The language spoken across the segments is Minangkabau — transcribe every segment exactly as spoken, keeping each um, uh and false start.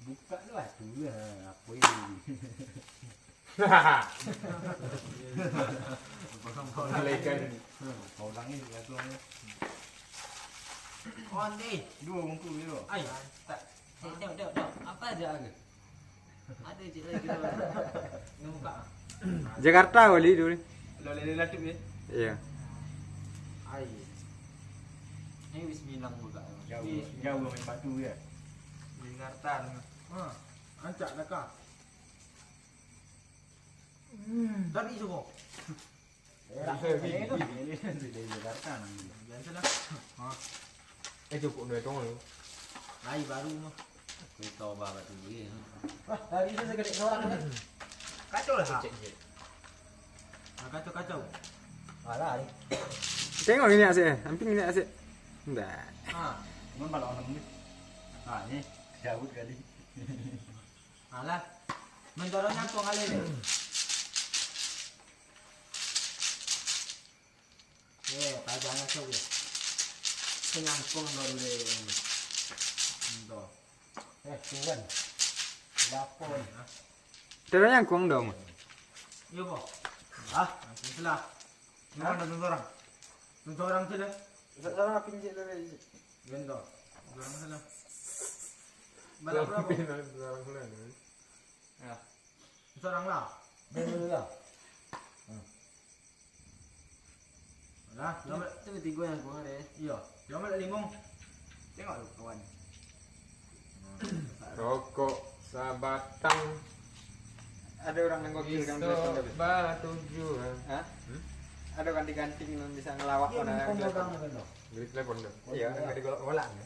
Buka tu lah tu lah. Apa ini? Malaikat ni. Kau ulangi satu lagi. Onde. Dua bungkus dulu. Ai, tak. Eh, tengok, tengok, tengok. Apa aja ada? Ada je lagi dua. Ni buka. Jakarta kali tu ni. Lo lele latup ya? Iya. Ai. Ini bismillah buka. Jauh, jauh main batu ya. Jakarta ni. Ha, ancak dah kah? Hmm. Tapi suko. Dari Jakarta nang dia. Biasalah. Ha. Eh, cukup dua tong tu. Lai baru mah. Aku tahu babat tu dia. Wah, tadi saya sakit seorang ni. Kacau lah. Cek je. Ha, kacau, kacau. Alah ni. Tengok ini asyik eh. Amping ini asyik. Ndak. Ha. Cuman kalau orang ni. Ha, ni jauh kali. Alah. Mendorongnya kong alih ni. Eh, tajam lah tu. Penyangkung dulu deh. Ndo. Eh, tuan. Lapor. Terus nyangkung dong. Iya, boh. Ah, langsung selah. Mana tu orang? Tu orang tu lah. Seorang apa injek tu, injek? Ndo. Orang selah. Balak berapa? Orang seorang selah. Ya. Seorang lah. Ndo dulu lah. Hmm. Lah, tu, tu tigo yang kurang deh. Iya. Jangan nak limong. Tengok tu kawan. Rokok sabatang. Ada orang yang gokil kan? Pisau batujuh. Hah? Hmm? Ada ganti-ganti yang bisa ngelawak. Iya, mana yang telepon. Jadi telepon tu. Iya, yang ada golak-golak ni.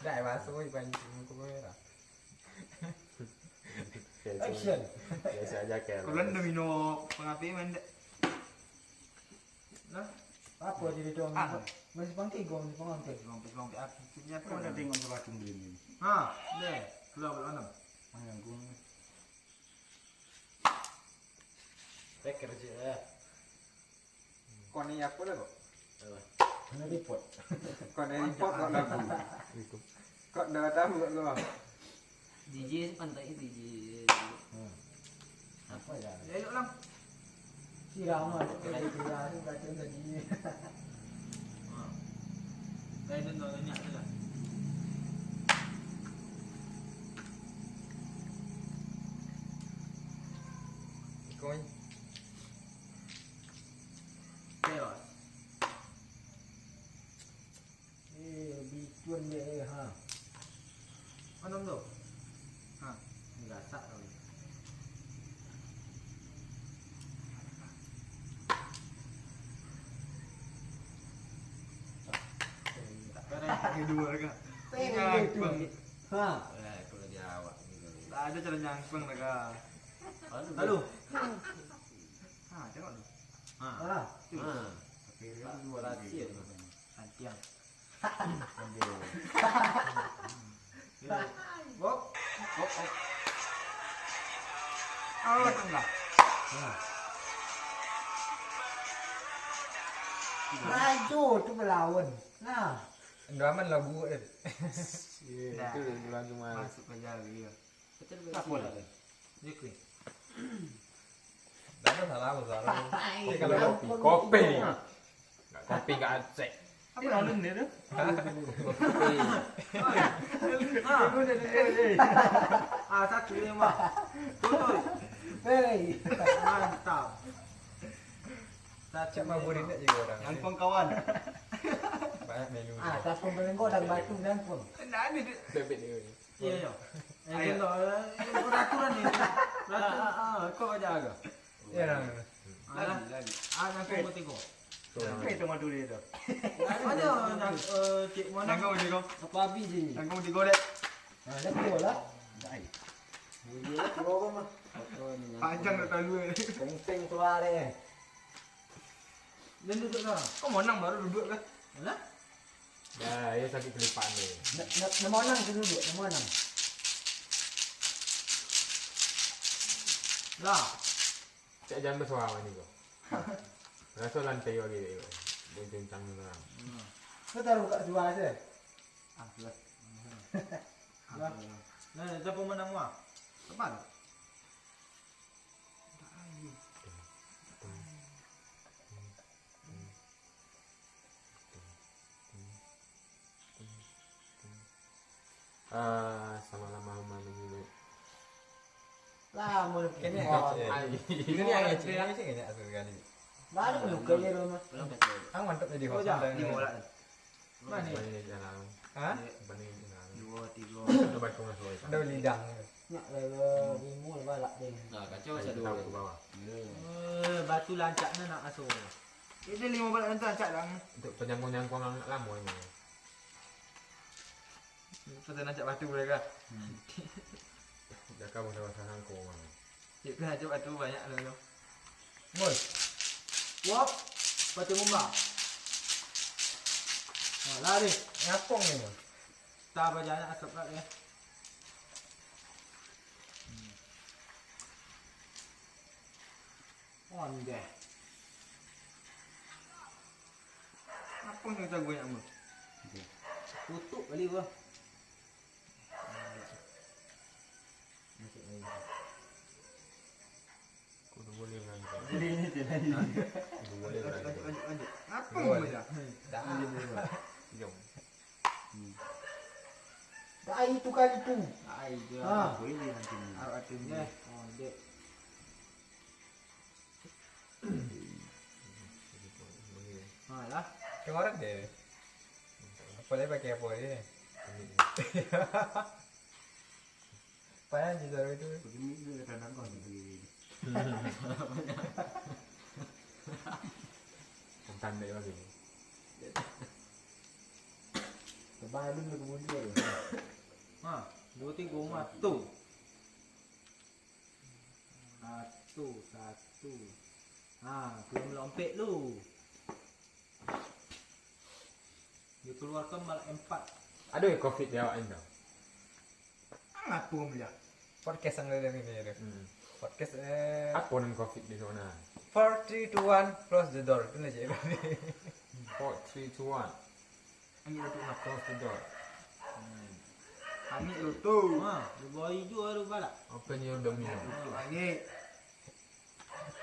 Dah, masuk je pancing muka kamera. Action. Biasa aja kan. Kalau dah minum pengapi mandek. Nah, apa jadi tu? Ah. Masih pangki gua, masih pangki. Peluang, peluang, peluang. Aku punya aku nak tengok sebab aku beli ni. Ha, deh. Keluar pula enam. Ah, yang gua ni. Peker je lah. Kau ni apa dah kok? Apa? Kena report. Kau ni report kok lagu. Kok dah tahu kok kau? D J pantai D J. Hmm. Apa ya? Elok lah. Siram lah. Siram, siram tadi. Ha. Saya tu nak tanya je lah. Ikon. Chaos. Eh, bituan dek eh, ha. Anam tu. Ha, ni gasak tau ni. Tak keren. Ini dua kan. Pengen dia tu. Nyangkung. Ha. Eh, kalau dia awak ni. Tak ada cara nyangkung dah kan. Lalu. Lalu. Ha, tengok tu. Ha. Ha. Tu. Ha. Tapi dia dua lagi. Santiang. Bok. Bok, bok. Oh, tengah. Rajo tu belawan. Nah. Enggak aman lah buat. Iya, itu bulan Jumat. Masuk ke jari ya. Apa lah tu? Dia kuih. Dah ada salah, salah. Ini kalau kopi, kopi. Enggak kopi, enggak acek. Apa lalu ni tu? Kopi. Ah, ah, satu ni mah. Betul. Hei. Mantap. Satu. Cak maburin tak juga orang. Nyangkong kawan. Banyak menu. Ah, satu menu kau dah batu nyangkong. Enggak ada. Bebek dia. Iya, iya. Eh, contoh, eh, peraturan ni. Peraturan, ah, ah, kau aja agak. Ya, nah. Alah. Lagi, lagi. Ah, nak kau tiga. Sampai tu madu dia tu. Ada nak, eh, cik mana? Tanggung je kau. Apa habis je ni? Tanggung je kau dek. Nah, dah keluar lah. Dai. Dia keluar kan mah. Apa ni? Panjang nak talu eh. Teng-teng keluar eh. Dan duduk sana. Kau menang baru duduk kan? Alah. Dah, ya sakit kelipan ni. Nak, nak, nak menang tu duduk, nak menang. Lah. Cak jam bersuara ni kau. Rasa lantai lagi dia. Dia kencang tu orang. Hmm. Kau taruh kat dua aja. Ah, sudah. Lah. Nah, siapa menang mah? Teman. Ah, sama-sama menunggu. Lah, mau kini. Ini yang ngecek, ini ngecek, ini asal sekali. Baru buka je rumah. Ang mantap jadi host. Ini bola. Mana? Hah? Duo, tigo. Ada lidang. Nak lele limo balak deh. Nah, kacau satu. Eh, batu lancak ni nak masuk. Ini limo balak nanti lancak dah. Untuk penyangkung-nyangkung anak lama ini. Pasal nak cak batu boleh kah? Hmm. Jaka bangsa-bangsa sangko mah. Cik tu nak cak batu banyak tu. Mul. Wop. Batu mumba. Nah, lari. Ngapung ni, Mul. Tak apa, jangan asap lah ya. Hmm. Ondeh. Apo nan taguah nyo, Bang? Tutup kali, Bang. Kudu boleh, Bang. Jadi ini je lah. Kudu boleh, Bang. Lanjut, lanjut, lanjut. Apo, Bang? Dah. Jom. Hmm. Dah itu kali tu. Ai, dia. Ha. Boleh nanti ni. Arok ati ni. Ya. Oh, dek. Ha, lah. Kemarin deh. Apa lagi pakai apa lagi ni? Payah je taruh itu. Begini tu kadang kau ni. Tantang dek lagi. Tebalun lagi mundur. Ha, dua tiga mah tu. Satu, satu. Ha, belum lompek lu. Dikeluarkan malah empat. Aduh, covid di awak ni tau. Ngapo, Mulia? Podcast yang lain ini, ya. Hmm. Podcast, eh, Apo nan covid di sana? Four, three, two, one, close the door. Itu lah je. Four, three, two, one. Angin tu nak close the door. Hmm. Angin tu. Ha, dia bawa hijau baru balak. Open your domain. Angin.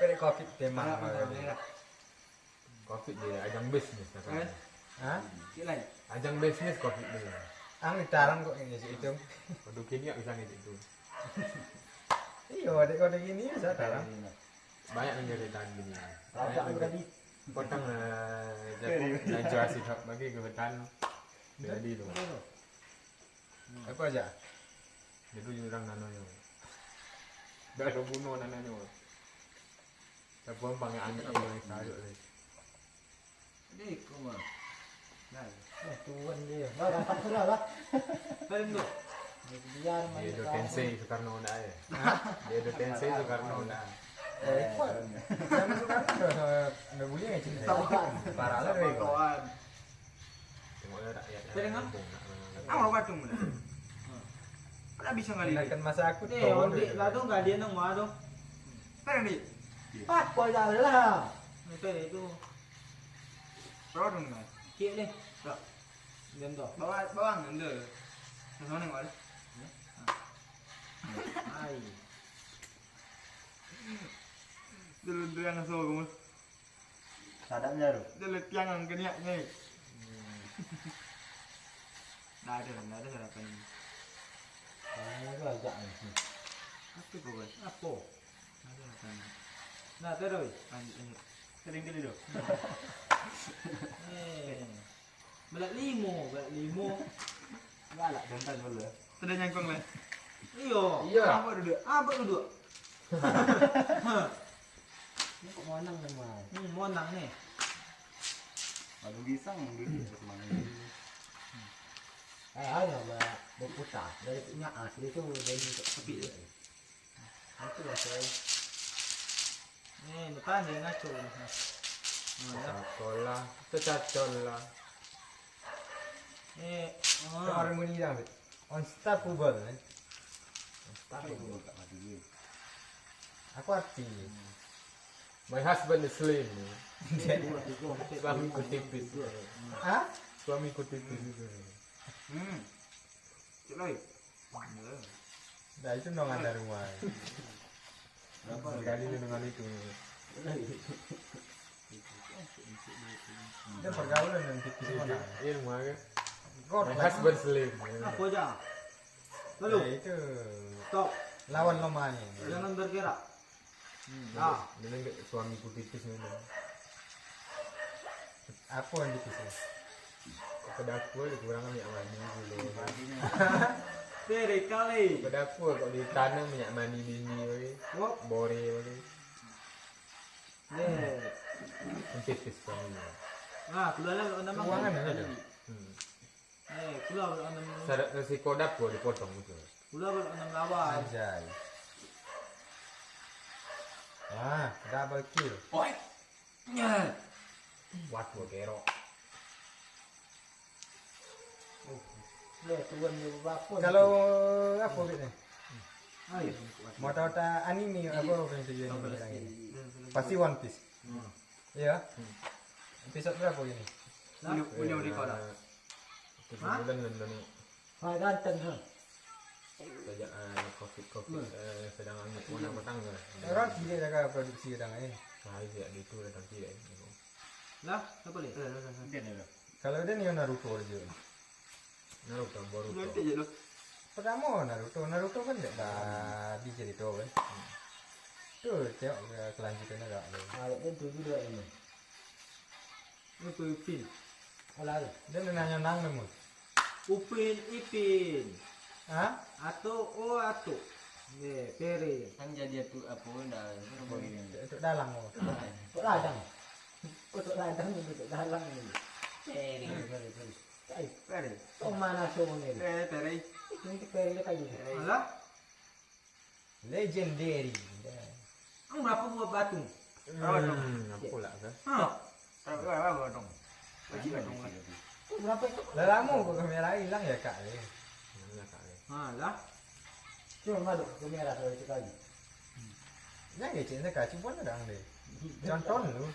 Pede covid tema. Covid dia ajang bisnis sekarang. Eh? Hah? Cik lain. Ajang bisnis covid dia. Ang ditarang kok ini situ. Waduh, kini nggak bisa ngecek tu. Iyo, dek kode gini bisa tarang. Banyak nan jadi tahan gini. Banyak nan jadi. Potong, eh, jago, jago asin hak bagi ke hutan. Jadi tu. Apa aja? Jadi urang nanonyo. Dah ada bunuh nanonyo. Tapi panggil anak abang yang sayuk ni. Deh, kau mah. Nah. Eh, tuan dia. Lah, dapat sudah lah. Paling tu. Biar main. Dia do tensei Soekarno nak eh. Hah? Dia do tensei Soekarno nak. Eh, kuat. Zaman Soekarno dah, dah boleh cerita. Parah lah, weh. Tengoklah rakyat. Kau dengar? Kampung nak. Awak batung lah. Pernah bisa ngali. Makan masa aku. Eh, ondek lah tu, galian nang mah tu. Pernah ni. Apa dah lah? Ni tadi tu. Berapa dong, Mas? Kik ni. Tak. Diam tu. Bawang, bawang anda. Yang sana tengok ada. Ya. Ha. Ai. Dulu tu yang so kamu. Sadapnya tu. Dulu tiang yang keniak ni. Hmm. Dah ada, dah ada sarapan ni. Kamu tu agak ni. Apa kau buat? Apa? Ada apa ni? Nah, terus. Lanjut, lanjut. Kering dulu tu. Eh. Balak limo, balak limo. Galak jantan dulu. Sudah nyangkong lah. Iyo. Iya. Apa duduk? Apa duduk? Ini kok monang memang. Hmm, monang ni. Aduh, pisang dulu, kemana dulu? Eh, ayo, ba-, berputar. Dari punya ah, dia tu, dari tapi tu. Itu lah, coy. Eh, depan dia ngaco ni. Nah, ya. Coca-Cola, Coca-Cola. Eh, ah. Harmoni dah, Fit. Unstoppable, kan? Unstoppable. Aku arti. My husband is slim. Suamiku tipis. Hah? Suamiku tipis. Hmm. Cik Lai. Nah, itu nong ada rumah. Berapa sekali tu dengan itu? Dia pergaulan yang tipis mana? Ilmu aja. God, my husband slim. Apa aja? Lalu. Ya, itu. Stop. Lawan lomanya. Jangan bergerak. Hmm, nah. Dia, dia suami putih tu sebenarnya. Apa yang dipikir? Kepada aku ada kurang minyak mani dulu. Dari kali. Kepada aku kok di tanah minyak mani bini weh. Wah. Bore weh. Deh. Empit ke suami. Nah, keluarlah nama. Ruangan ada. Hmm. Eh, keluar nama. Sadak nasi kodap gua dipotong gitu. Keluar nama lawan. Anjay. Ah, double kill. Oi. Nya. Kuat gua gerok. Oh. Kalau apa gitu ni? Ayo. Mau tahu tak anime apa yang tujuan ini? Pasti One Piece. Hmm. Iya. Hmm. Episode berapa ini? Punya, punya record dah. Hah? Bulan London ni. Hai, ganteng, ha. Kerajaan covid, covid, eh, sedang angin, warna petang ke? Orang tidak jaga produksi orang, eh. Nah, iya, di itu datang tidak, eh. Lah, apa ni? Kalau dia ni Naruto aja. Naruto, Boruto. Nanti je tu. Pertama Naruto, Naruto kan tidak babi cerita kan. Hmm. Tu tengok ke kelanjutannya tak ada. Awak kan tujuh dua ini. Itu Ipin. Alah, dia nak nanya nang nemu. Upin Ipin. Ha? Atuk, oh, atuk. Ye, Pere. Kan jadi atuk apa dah, apa ni? Atuk dalang, oh. Atuk ladang. Atuk ladang, atuk dalang ni. Pere, Pere, Pere. Ai, Pere. Kau mana suruh ni? Pere, Pere. Itu Pere dia kayu. Alah. Legendary. Ang berapa buah batu? Hmm, apa lah ke? Ha. Berapa batu? Baju batu. Berapa itu? Lah lama kok kamera hilang ya, Kak, le? Mana, Kak, le? Ha, lah. Cuma masuk kamera kalau itu kali. Yang kecil ni, Kak, cuba nak dah, le. Contoh lu.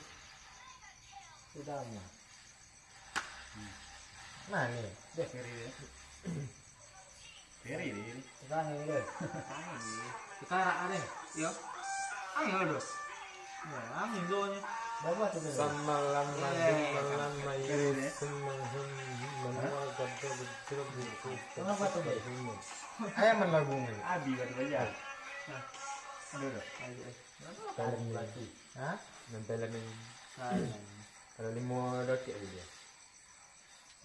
Sudah mah. Nah, ni. Deh, Ferry deh. Ferry deh. Sekarang ni deh. Sekarang ni. Kita arak deh. Yo. Angin deh. Ya, angin deh ni. Bagus tu deh. Samalam mandi, malam mayu, semahun manual, kada betul-betul. Kenapa tu, deh? Ayam lagu ni. Abi batu baja. Aduh, aduh. Ayo, ayo. Talent ni. Hah? Main talent ni. Talent. Kalau limo dotik aja dia.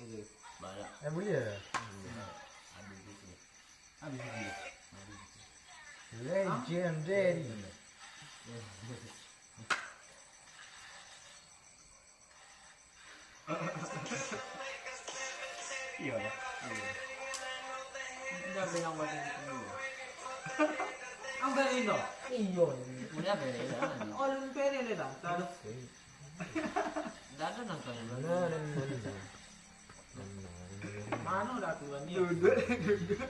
Itu. Banyak. Eh, boleh ya? Hmm. Habis itu. Habis itu. Legendary. Iyo lah. Iyo. Dah bilang bahasa Indonesia dulu. Ang Pere Indo? Iyo. Punya Pere Indo. Oh, lu Pere Indo dah. Taruh. Dah ada nang tahu. Nah, nah, nah, nah. Mano dah tu ni? Duduk, duduk.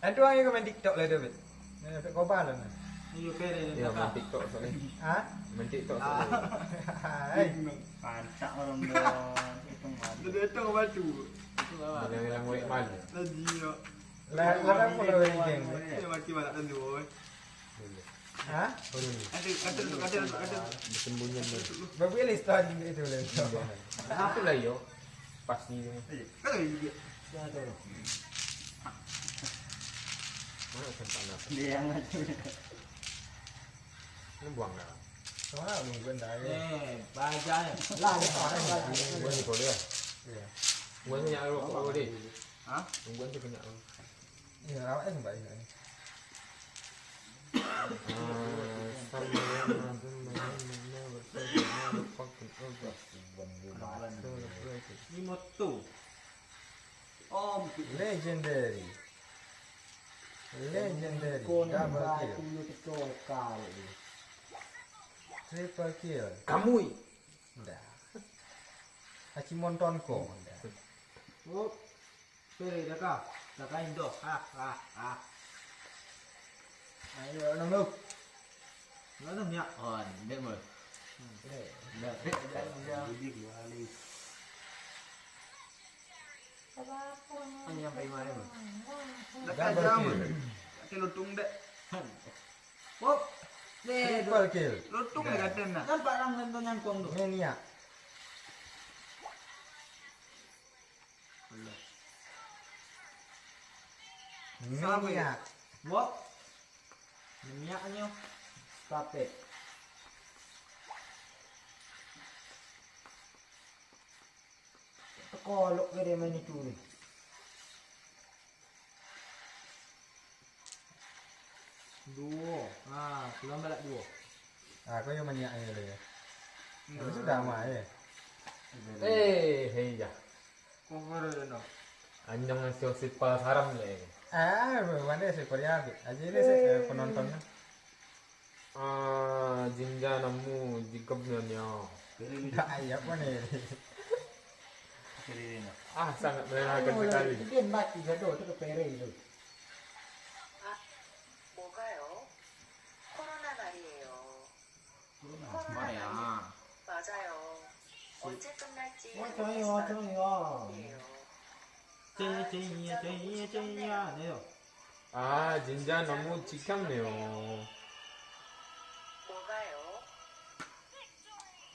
Ado urang nan main TikTok lah tu, Bet. Nah, Bet Koba lah, nah. Iyo, Pere. Iyo, main TikTok soalnya. Ha? Main TikTok soalnya. Hai. Pancak orang dah. Itu mati. Itu, itu batu. Itu apa? Bilang-bilang murid malu. Tadi, yo. Lah, lah, apa lah, geng? Iyo, mati balak tentu, oi. Ha? Ada, ada, ada, ada. Bersembunyian dia. Babuik lah istilah dia tu lah. Iya. Kenapa lah, yo? Pasti. Eh, kalau dia. Mana tempat nak? Dia yang macam ni. Ini buang dah. Soalnya nungguin dah, ya. Eh, bajanya. Lah, dia orang bajanya. Buang di kolej, ya? Iya. Buang banyak rokok, apa dia? Hah? Nungguin tu banyak rokok. Iya, awak yang baik ni. Limo tu. Om. Legendary. Legendary. Double kill. Triple kill. Kamui. Ndak. Hachi Monton ko. Ndak. Oh. Pere dah kah? Dah kain doh. Ha, ha, ha. Ayo, nang lu. Nang lu, nyak. Oh, dek, Bos. Hmm. Dek, dek, dek, dek. Budi dua kali. Apa-apa. Hanya sampai mana, Bos? Dah jam. Lutung dek. Wop. Triple kill. Lutung dek katen nah. Nampak rang nan nyangkuang tu. Maniak. Salah, Maniak. Wop. Maniaknyo. Stop it. Tekolok ke dia main itu ni. Duo. Ah, pulang balak duo. Ah, kau yang maniak ni dulu ya. Ini sudah mah ya. Eh, hei ya. Kau baru ya no. Anjang nasi osit pala saram le. Ah, mana sih Korea tu? Aja ini sih eh, penontonnya. Ah, jinja namu jikep nyo. Dah ayah apa ni? Ah, sangat menyenangkan sekali. Dia mati jodoh tu ke pere tu. 아, 뭐가요? 코로나 말이에요. 코로나 말이야. 맞아요. 언제 끝날지 어, 저요, 모르겠어요. 저요. 이에요. 제, 아, 제이야, 진짜 제이야, 너무 제이야. 좋겠네요. 네요. 아, 진짜 너무 지겹네요. 뭐가요?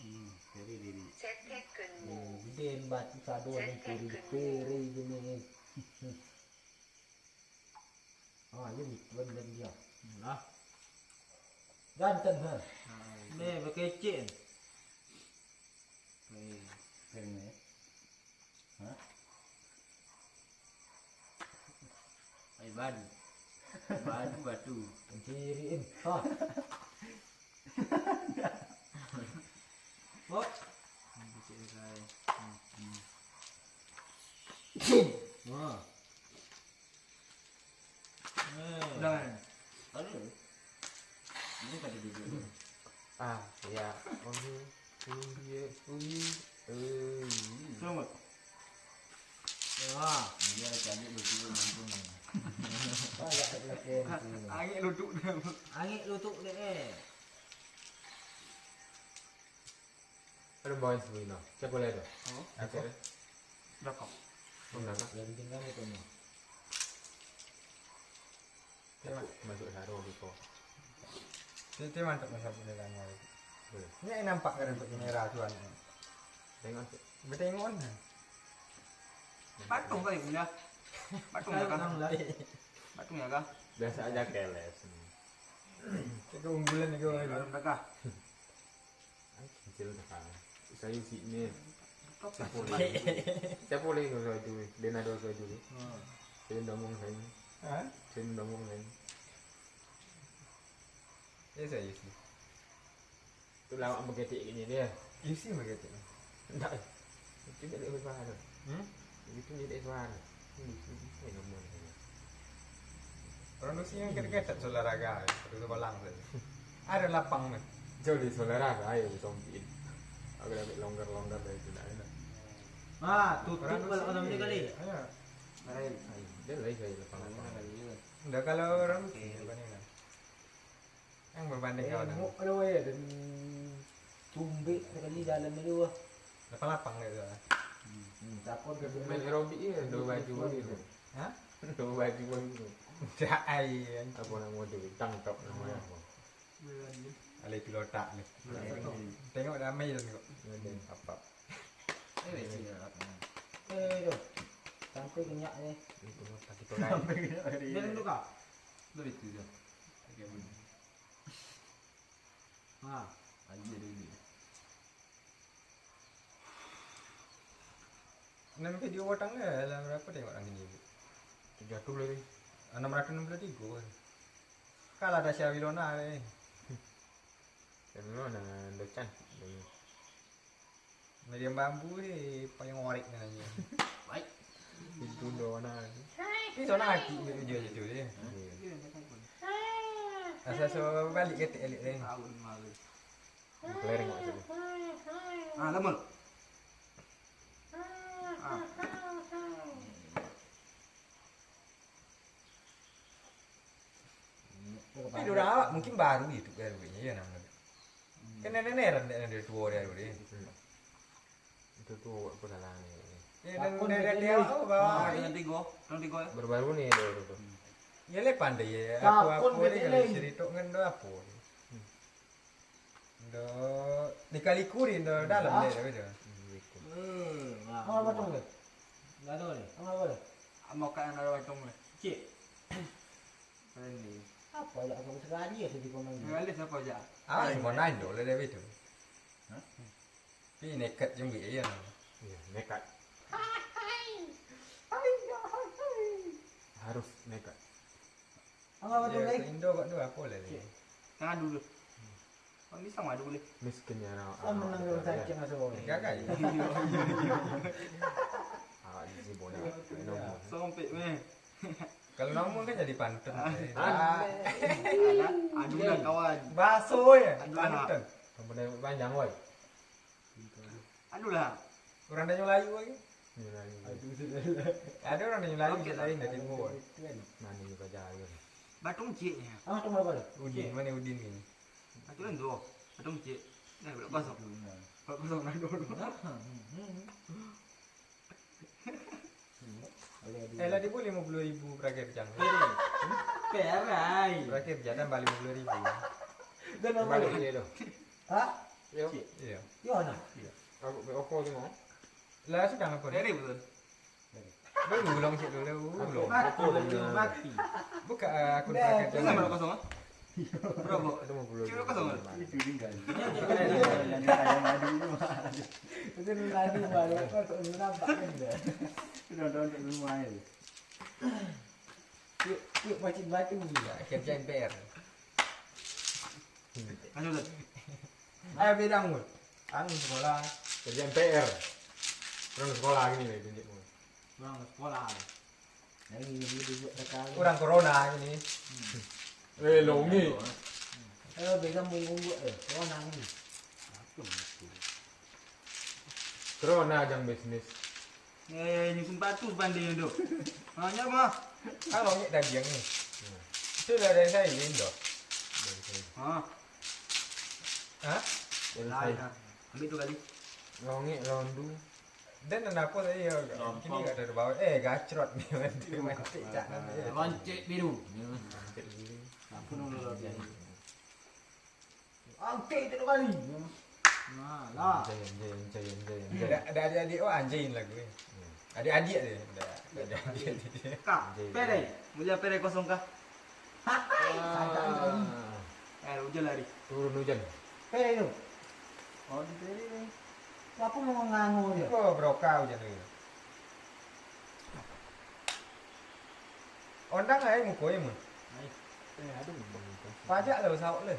Hmm, jadi, jadi. 재택근무. Hmm, gede batu sado ni, jadi pere gini. Ah, ini bukan dan dia. Nah. Ganteng ha. Nah, itu. Ni bakecek. Ni. Kering ni. Ha? Ai badu. Badu batu. Kiri in. Ha. Oh. Ini kecil sekali. Hmm, hmm. Wah. Eh. Udah kan? Aduh. Ini pada duduk dulu. Ah, ya. Oh, iya. Oh, iya. Eh. Selamat. Ya. Iya, cantik lucu, untung. Angek lutuk dia. Angek lutuk dia, eh. Ada main semua. Siapa lagi tu? Oh. Aceh. Belakang. Oh, belakang. Yang tinggal itu mah. Tengok. Masuk sarung di ko. Itu, itu mantap masuk di dalam. Boleh. Ini yang nampak kan untuk kamera tu, anak. Tengok. Bertengok kan? Patung kali punya. Patung ya kan? Patung ya kan? Biasa aja keles. Keunggulan itu. Patung dah kah? Kecil dah. Saya isi ni. Siapa lagi? Siapa lagi kalau itu? Dia nak dua kali tu. Hmm. Saya dah ngomong saya. Ha? Saya dah ngomong saya. Ya, saya isi. Tu lawak begetik gini dia. Isi begetik. Enggak. Itu dia suara. Hmm? Itu dia suara. Ini, ini, ini ngomong saya. Orang Rusia yang ketek-ketek olahraga, itu balang saja. Ada lapang tu. Jauh di olahraga, ayo disompin. Aku dah ambil longgar-longgar dari tu, nak enak. Ah, tutup kalau kau sampai kali. Ayo. Lain. Ayo, dia lain kali lapang-lapang. Lain kali, ya. Dah kalau orang Rusia, bukan ini. Yang berbanding kawan. Tengok ada wayah dan tumbik sekali dalam dia tu, wah. Lapang-lapang dia tu, ah. Hmm, takut dia main aerobik je, dua baju pun gitu. Ha? Dua baju pun gitu. Tak ai. Apa nama tu? Tangkap nama apa? Alai pilotak ni. Tengok damai tu tengok. Apa? Eh, sini apa? Eh, tu. Sampai kenyak ni. Itu mah kaki tolai. Sampai kenyak tadi. Dia dulu kah? Lebih tu je. Okey, boleh. Ha, aja dulu. Enam video potong ke? Dalam berapa tengok orang ini? Tujuh ratus lebih. Enam ratus enam puluh tiga kan. Kalah dah Syawilona ni. Syawilona dah cantik dia. Meriam bambu ni paling ngorek ni nanya. Baik. Itu dah warna. Ni zona aki dia je tu dia. Iya. Asal so balik ke elit lain. Tahu ni malu. Kelereng kat situ. Ah, lama. Ah. Tapi urang awak mungkin baru hidup kan, ya, namanya. Kan nenek-nenek rendah dari tua dia dulu, ya. Itu tu awak pun salah ni. Ya, dan dari awak tu bawa. Ah, dengan tigo, dengan tigo ya. Baru-baru ni dia tu. Yo lai pandai yo. Takon apo-apo ni ketek kalau lai. Cerito ngan do apo. Do, lika-liku ri do dalam deh, tapi do. Eh, wah. Apo batong tu? Enggak tahu ni. Apo batong? Apo kan ada batong ni? Cik. Keren ni. Apo aja aku sekali ya sedih komen ni. Ngalis apo aja? Ah, semua nanya oleh Dewi tu. Hah? Tapi nekat jembik iya. Iya, nekat. Harus nekat. Apo batong lai? Indo kok tu apo lai? Cik. Tangan dulu. Kok bisa madu boleh? Miskin ya, anak. Sama dengan cacing atau apa? Gagal. Ah, di sini bola. Sompek meh. Kalau namo kan jadi pantun. Ah. Alah, aduh lah kawan. Baso ya. Aduh lah. Pantun. Pantun panjang, woi. Aduh lah. Orang Tanjung Layu lagi. Tanjung Layu. Ada orang Tanjung Layu lain dari Timur. Mana ni pajalan? Batong cik ni. Ah, tu apa? Udin, mana Udin ni? Aturan tu. Batong cik. Nah, belak kosong. Belak kosong dah dulu. Eh, lah dibuat lima puluh ribu berakhir jam. Perai. Berakhir jam tambah lima puluh ribu. Dan nama lu? Hah? Yo. Iyo. Yo, nah. Aku, aku tu mau. Lah, sudah apa? Dari betul. Dulu ulang cik dulu, ulang. Mati, mati. Buka, eh, akun terakhir. Ini sama kosong, ah? Berapa? Lima puluh. Cuma kosong, ah? Itu tinggal. Itu ladu baru, kosong nampak kan dah. Sudah, sudah, sudah, lumayan. Yuk, yuk, pacik batu. Ya, kerja M P R. Lanjut, Ustaz. Ayo, bedang, Bun. Anu, sekolah. Kerja M P R. Orang sekolah gini lah, tunjuk, Bun. Orang sekolah. Yang ini dulu buat sekali. Orang corona gini. Eh, longi. Ayo, bedang, Bun, buat, eh. Corona gini. Corona jang bisnis. Eh, nyusun patus banding tu. Ha, nya mah. Kalau ngek dagiang ni. Itu lah dari saya, Indo. Ha. Ha? Dari saya. Ambil tu kali. Longek, londu. Dan kenapa tadi ya? Kini gak ada bau. Eh, gacrot ni, mantik, mantik, cak nanti. Loncek biru. Loncek biru. Aku nunggu lagi. Angkek tiap kali. Nah, lah. Anjay, anjay, anjay, anjay, anjay. Dak, dak adik-adik, oh, anjay lagu, eh. Hmm. Adik-adik dia. Dak, dak ada adik-adik. Kak, anjay. Pere. Mulia pere kosong kah? Hai, santai kali. Eh, hujan lari. Turun hujan. Pere tu. Oh, di pere ni. Aku mau ngango dia. Oh, broka hujan lagi. Ondang ai muko e mun. Ai. Eh, aduh. Pajak lah, usaha lah.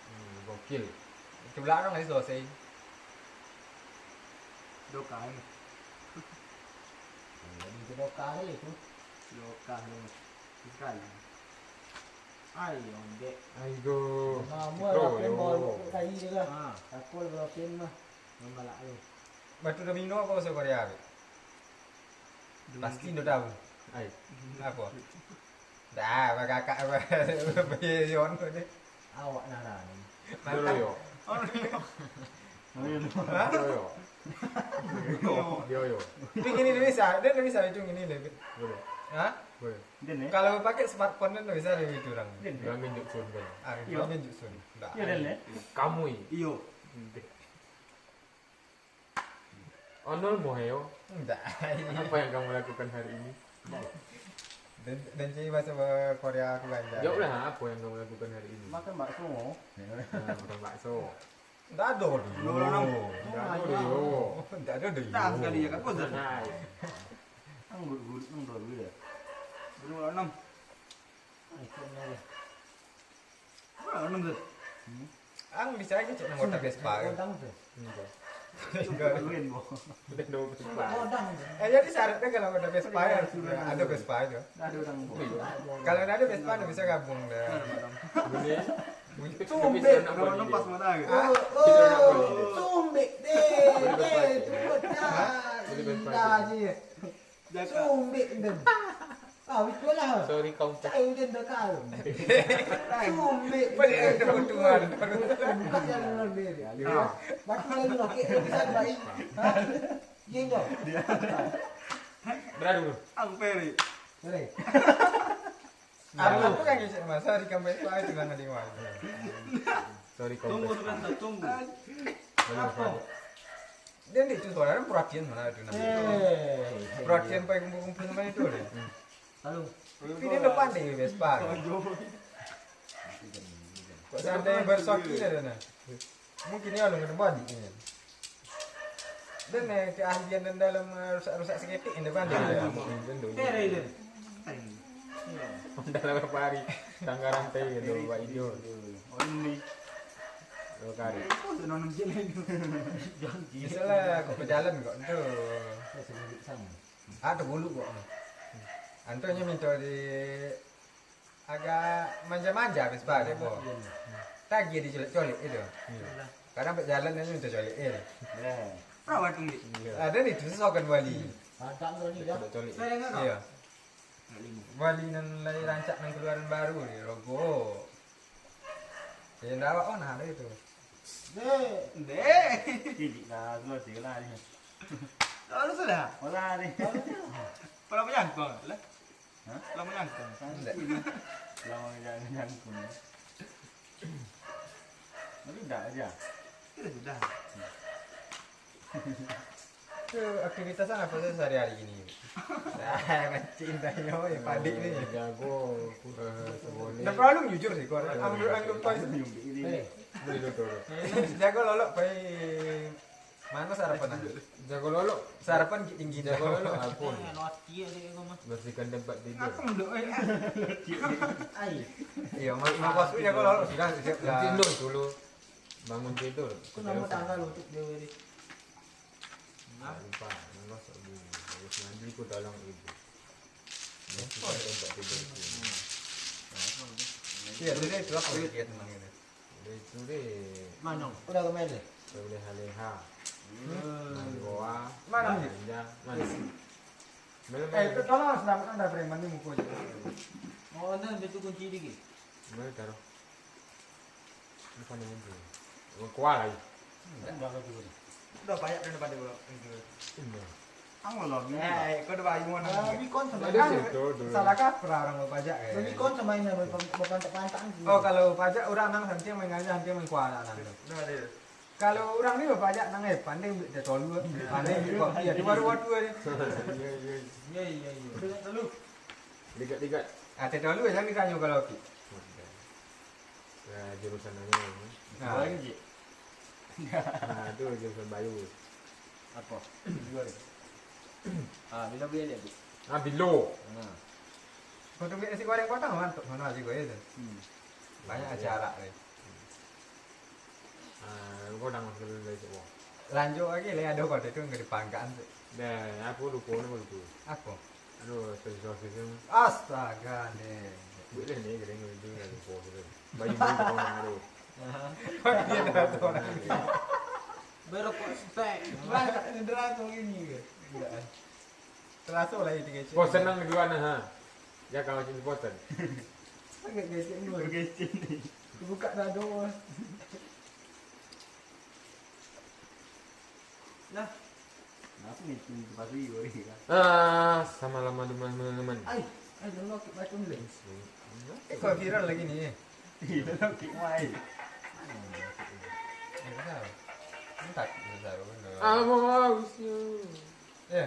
Hmm, gokil. Itu belakang lagi selesai. Doka ni. Jadi itu doka ni itu. Doka ni. Sekali. Ai, ondek. Aigo. Nama lah, pin bawa tadi tu lah. Ha. Aku lah pin mah. Membalak tu. Batu domino apa bahasa Korea tu? Pasti dah tahu. Ai. Apa? Dah, bagakak apa? Yon tu. Awak nara ni. Mantap. Doyo. Doyo. Hah? Doyo. Doyo. Itu gini dia bisa. Dia, dia bisa itu gini lebih. Boleh. Hah? Boleh. Kalau pakai smartphone kan bisa lebih kurang. Dia minjuk sun kan. Ah, dia minjuk sun. Dah. Ya, dan, eh? Kamu ini. Iyo. Ono moheyo. Ndak. Apa yang kamu lakukan hari ini? Dan, dan cari bahasa Korea aku belajar. Jawablah, apa yang kamu lakukan hari ini? Makan bakso. Nah, makan bakso. Ndak ado dulu. Ndak ado dulu. Ndak ado dulu. Tahan sekali ya, kan, Bos? Nah. Ang gulut-gulut, ang dulu ya. Dulu enam. Ai, kok enam ya? Wah, enam tu. Hmm. Ang bisa aja cek anggota Vespa kan. Kodang tu. Enggak. Duit, Bo. Udah dua Vespa. Kodang tu. Eh, jadi syaratnya kalau anggota Vespa ya, ada Vespa itu. Ada orang, Bo. Kalau ada Vespa, ada bisa gabung dah. Boleh. Tumbek. Kalau nampak semua dah. Oh, oh, tumbek deh. Deh, tumbek dah. Indah je. Sumbik den. Ah, betul lah. Sorry, kaum. Cai den dah tahu. Sumbik. Boleh den. Ada kebutuhan. Bukan yang luar biasa. Ya. Batu lalu lah, kek, kek, bisa baik. Ha? Ye, enggak? Beradu. Ang Peri. Boleh. Apo, apo kan ngecek masa di kampanye itu, ah, itu lah ngading wah. Sorry, tunggu kompres. Sebentar, tunggu. Apo? Dia ndak itu suara, perhatian mana itu namanya? Eh, perhatian pai kumpul-kumpul sama itu deh. Halo. Tapi dia udah pandai Vespa. Kok sampai bersoki dah, nah. Mungkin dia lalu kena balik ni. Dan, eh, keahlian dan dalam, eh, rusak-rusak saketek yang dia pandai. Ah, iya, mungkin tu. Pere tu. Dalam berapa hari? Tangga rantai gitu, Pak Ijo. Oh, ini. Dua kali. Oh, tu nonton je lah itu. Biasalah, kok berjalan kok tu. Saya sendiri sama. Ah, tu bulu kok. Antonyo minta di agak manja-manja Vespa deh, po. Tagih dicolek-colek itu. Iya. Kadang pek jalan aja minta colek, eh. Ya. Perawat tinggi. Iya. Ada nih, tu sesuaikan wali. Ada nih, ya. Ada colek. Saya dengar, Kak. Iya. Wali nan lai rancak nan keluaran baru ni, rogo. Ya, ndak awak, oh, nah, ada itu. Dek. Dek. Tidik lah, selesai lah ni. Lalu sudah? Olah ni. Kalau menyangkut lah. Hah? Lah manyangkung. Indak. Lah manyangkung. Tapi indak aja. Itu sudah. Tu aktivitas apo tu sehari-hari gini? Ah, mancing tanyo, ya, padik ni. Jago, eh, seboleh. Ndak perlu jujur sih, kau. Anggur, anggur pai. Beli dulu. Jago lolok pai. Mano sarapan anda? Jago lolok. Sarapan tinggi. Jago lolok, apo ni? Bersihkan tempat tidur. Aku ndak, eh. Ai. Iya, mau, mau kos jago lolok sudah siap lah. Tidur dulu. Bangun tidur. Aku nama tanggal untuk dia ni. Nah, lupa. Nama sok dulu. Habis mandi ku tolong ibu. Bersihkan tempat tidur. Iya, jadi itu aku lihat teman ini. Udah itu deh. Mano? Udah kemana? Udah leha-leha. Hmm. Main bola. Mana, Ji? Belanja. Mana? Belum. Eh, tolong selamatkan dah preman ni muka je. Oh, nah, itu kunci dikit. Mana taruh? Ini paling penting. Kuah lagi. Enggak. Udah banyak daripada itu. Iya. Ang lo, eh, kau dah bayu mana? Bikon sama. Ada cerita dulu. Salah kaprah urang bapajak, eh. Bikon sama ini, bapantak-pantak. Oh, kalau pajak urang nang santiang main ganja, santiang main kuah anak nang tu. Nah, dia. Kalau urang ni bapajak nang, eh, pandai buek teh tolu, pandai buek kopi, ya, baru waktu ni. Iya, iya, iya. Iya, iya, iya. Tolu. Dekat-dekat. Ah, teh tolu jangan ditanyo kalau kopi. Ya, jurusan aja ini. Nah. Apa lagi, Ji? Nah, itu jurusan bayu. Apa? Jual. Ah, bilo beli dia, Bu. Ah, bilo. Nah. Kau tunggu nasi goreng potong, mantap, mana nasi goreng tu? Hmm. Banyak acara ni. Ah, kau dah masuk dulu dari situ. Lanjut lagi, lah ada kau tu enggak dipanggang tu. Dah, aku lupa ni, aku lupa. Apa? Aduh, spesial spesial. Astaga, ni. Boleh ni, kering itu, dah lupa tu. Baju-baju kau nak tu. Aha. Dia dah tahu orang ni. Berokok spek. Banyak cedera tu ini ke? Enggak, eh. Teraso lah itu kecil. Bosan nang duluan, ha. Ya, kalau macam bosan. Agak kecil dulu. Kecil ni. Buka dado. Nah. Aku ni tu pasti boleh kan. Ah, sama lama teman-teman. Ai, ai, jangan kau batu ni. Eh, kau viral lagi ni, eh. Iya, kau kik mai. Eh, kenapa? Entah, besar pun. Apa mau usnyo? Eh.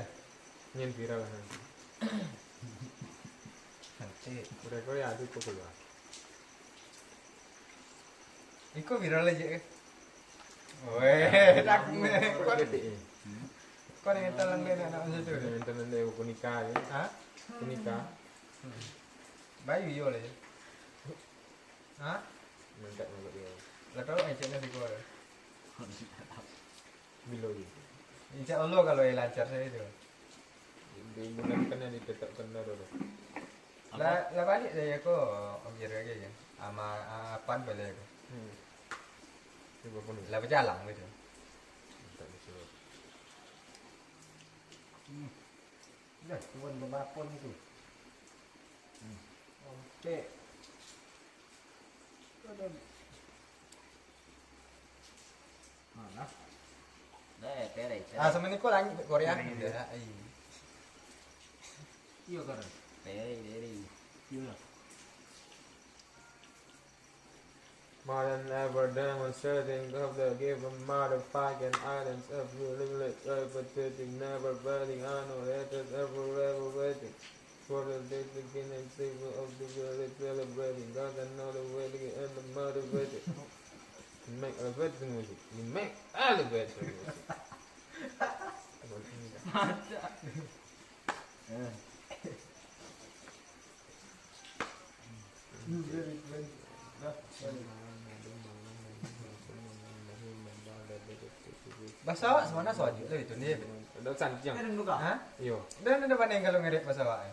Nyen viral lah nanti. Nanti. Udah kau ya, aku ikut keluar. Iko viral aja ke? Weh, tak meh. Kau detik ni. Kau yang talang dia nak macam tu. Yang talang dia buku nikah ni. Ha? Buku nikah. Bayu yo lah ya. Ha? Mantap nampak dia. Lah tahu eh cek nasi goreng. Bilo je. Insya Allah kalau yang lancar saya tu. Di bulan kena ditetapkan dah dulu. Lah, lah balik saya ko, Om Jir lagi kan. Ama, apan balik ko. Hmm. Cuba pun. Lah berjalan gitu. Tak bisa. Hmm. Dah, tuan berapa ni tu? Hmm. Oke. Ada. Mana? Dah, pere, pere. Ah, sama ni kau langit Korea. Pere, pere. Dah, ai. Iyo, kan? Pere, pere. Iyo lah. More than ever demonstrating of the given motherfucking items of living, pathetic, never failing, I know that it's ever, ever waiting for the day to begin and savor of the world is celebrating. God, I know the way to get in the motivated. You make elevator music. You make elevator music. Mantap. Baso awak samana sawajuk lah itu ni. Ado santiang. Ha? Iyo. Dah dah pandai kalau ngerek baso awak.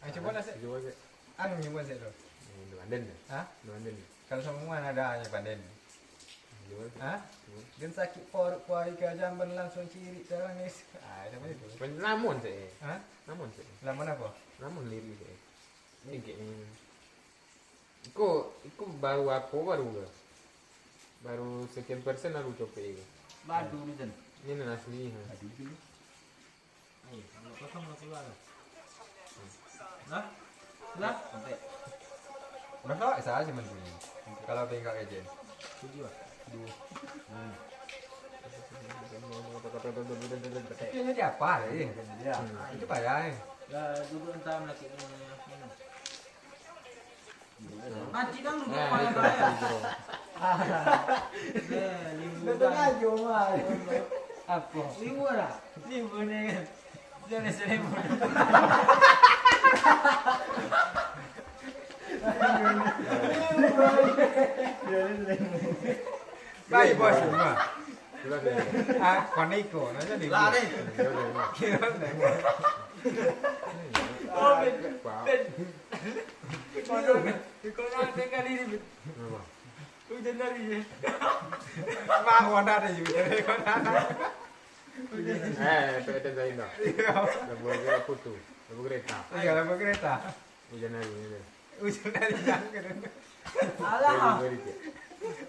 Ah, cubo lah sek. Cubo sek. Anu cubo sek tu. Dah pandai dah. Ha? Dah pandai. Kalau sama ada hanya pandai. Ha? Dan sakik poruk kuari ka jamban langsung cirik tarangis. Ah, itu macam tu. Lamun cak eh. Ha? Lamun cak eh. Lamun apa? Lamun lirik cak eh. Ini kayak ini. Iko, iko baru apa baru ke? Baru sekian persen aku copek iko. Badu ni kan. Ini nan asli. Badu tu. Lah? Lah? Sampai. Berapa saja sih mentunya? Kalau bengkak aja. Tujuh lah. Dua. Hmm. Tapi ini dia apa lagi? Ya. Hmm. Itu payah eh. Ya, duduk entah lagi. Nanti kan duduk nah, paling itu bahaya. Itu. Nah, limbur. Betul kan? Ajo mah. Apa? Limbur lah. Limbur ni kan. Jangan sering. Baik bos semua. Ah, paniko, nanya ni. Lari. Kira ni. Oh, ben. Ben. Iko nak tengah diri. Hujan dari je. Mah, warna ada je hujan dari warna. Eh, tak ada lain dah. Dah buat dia putu. Dah berkereta. Iya, dah berkereta. Hujan dari ni dia. Hujan dari jangka. Alah.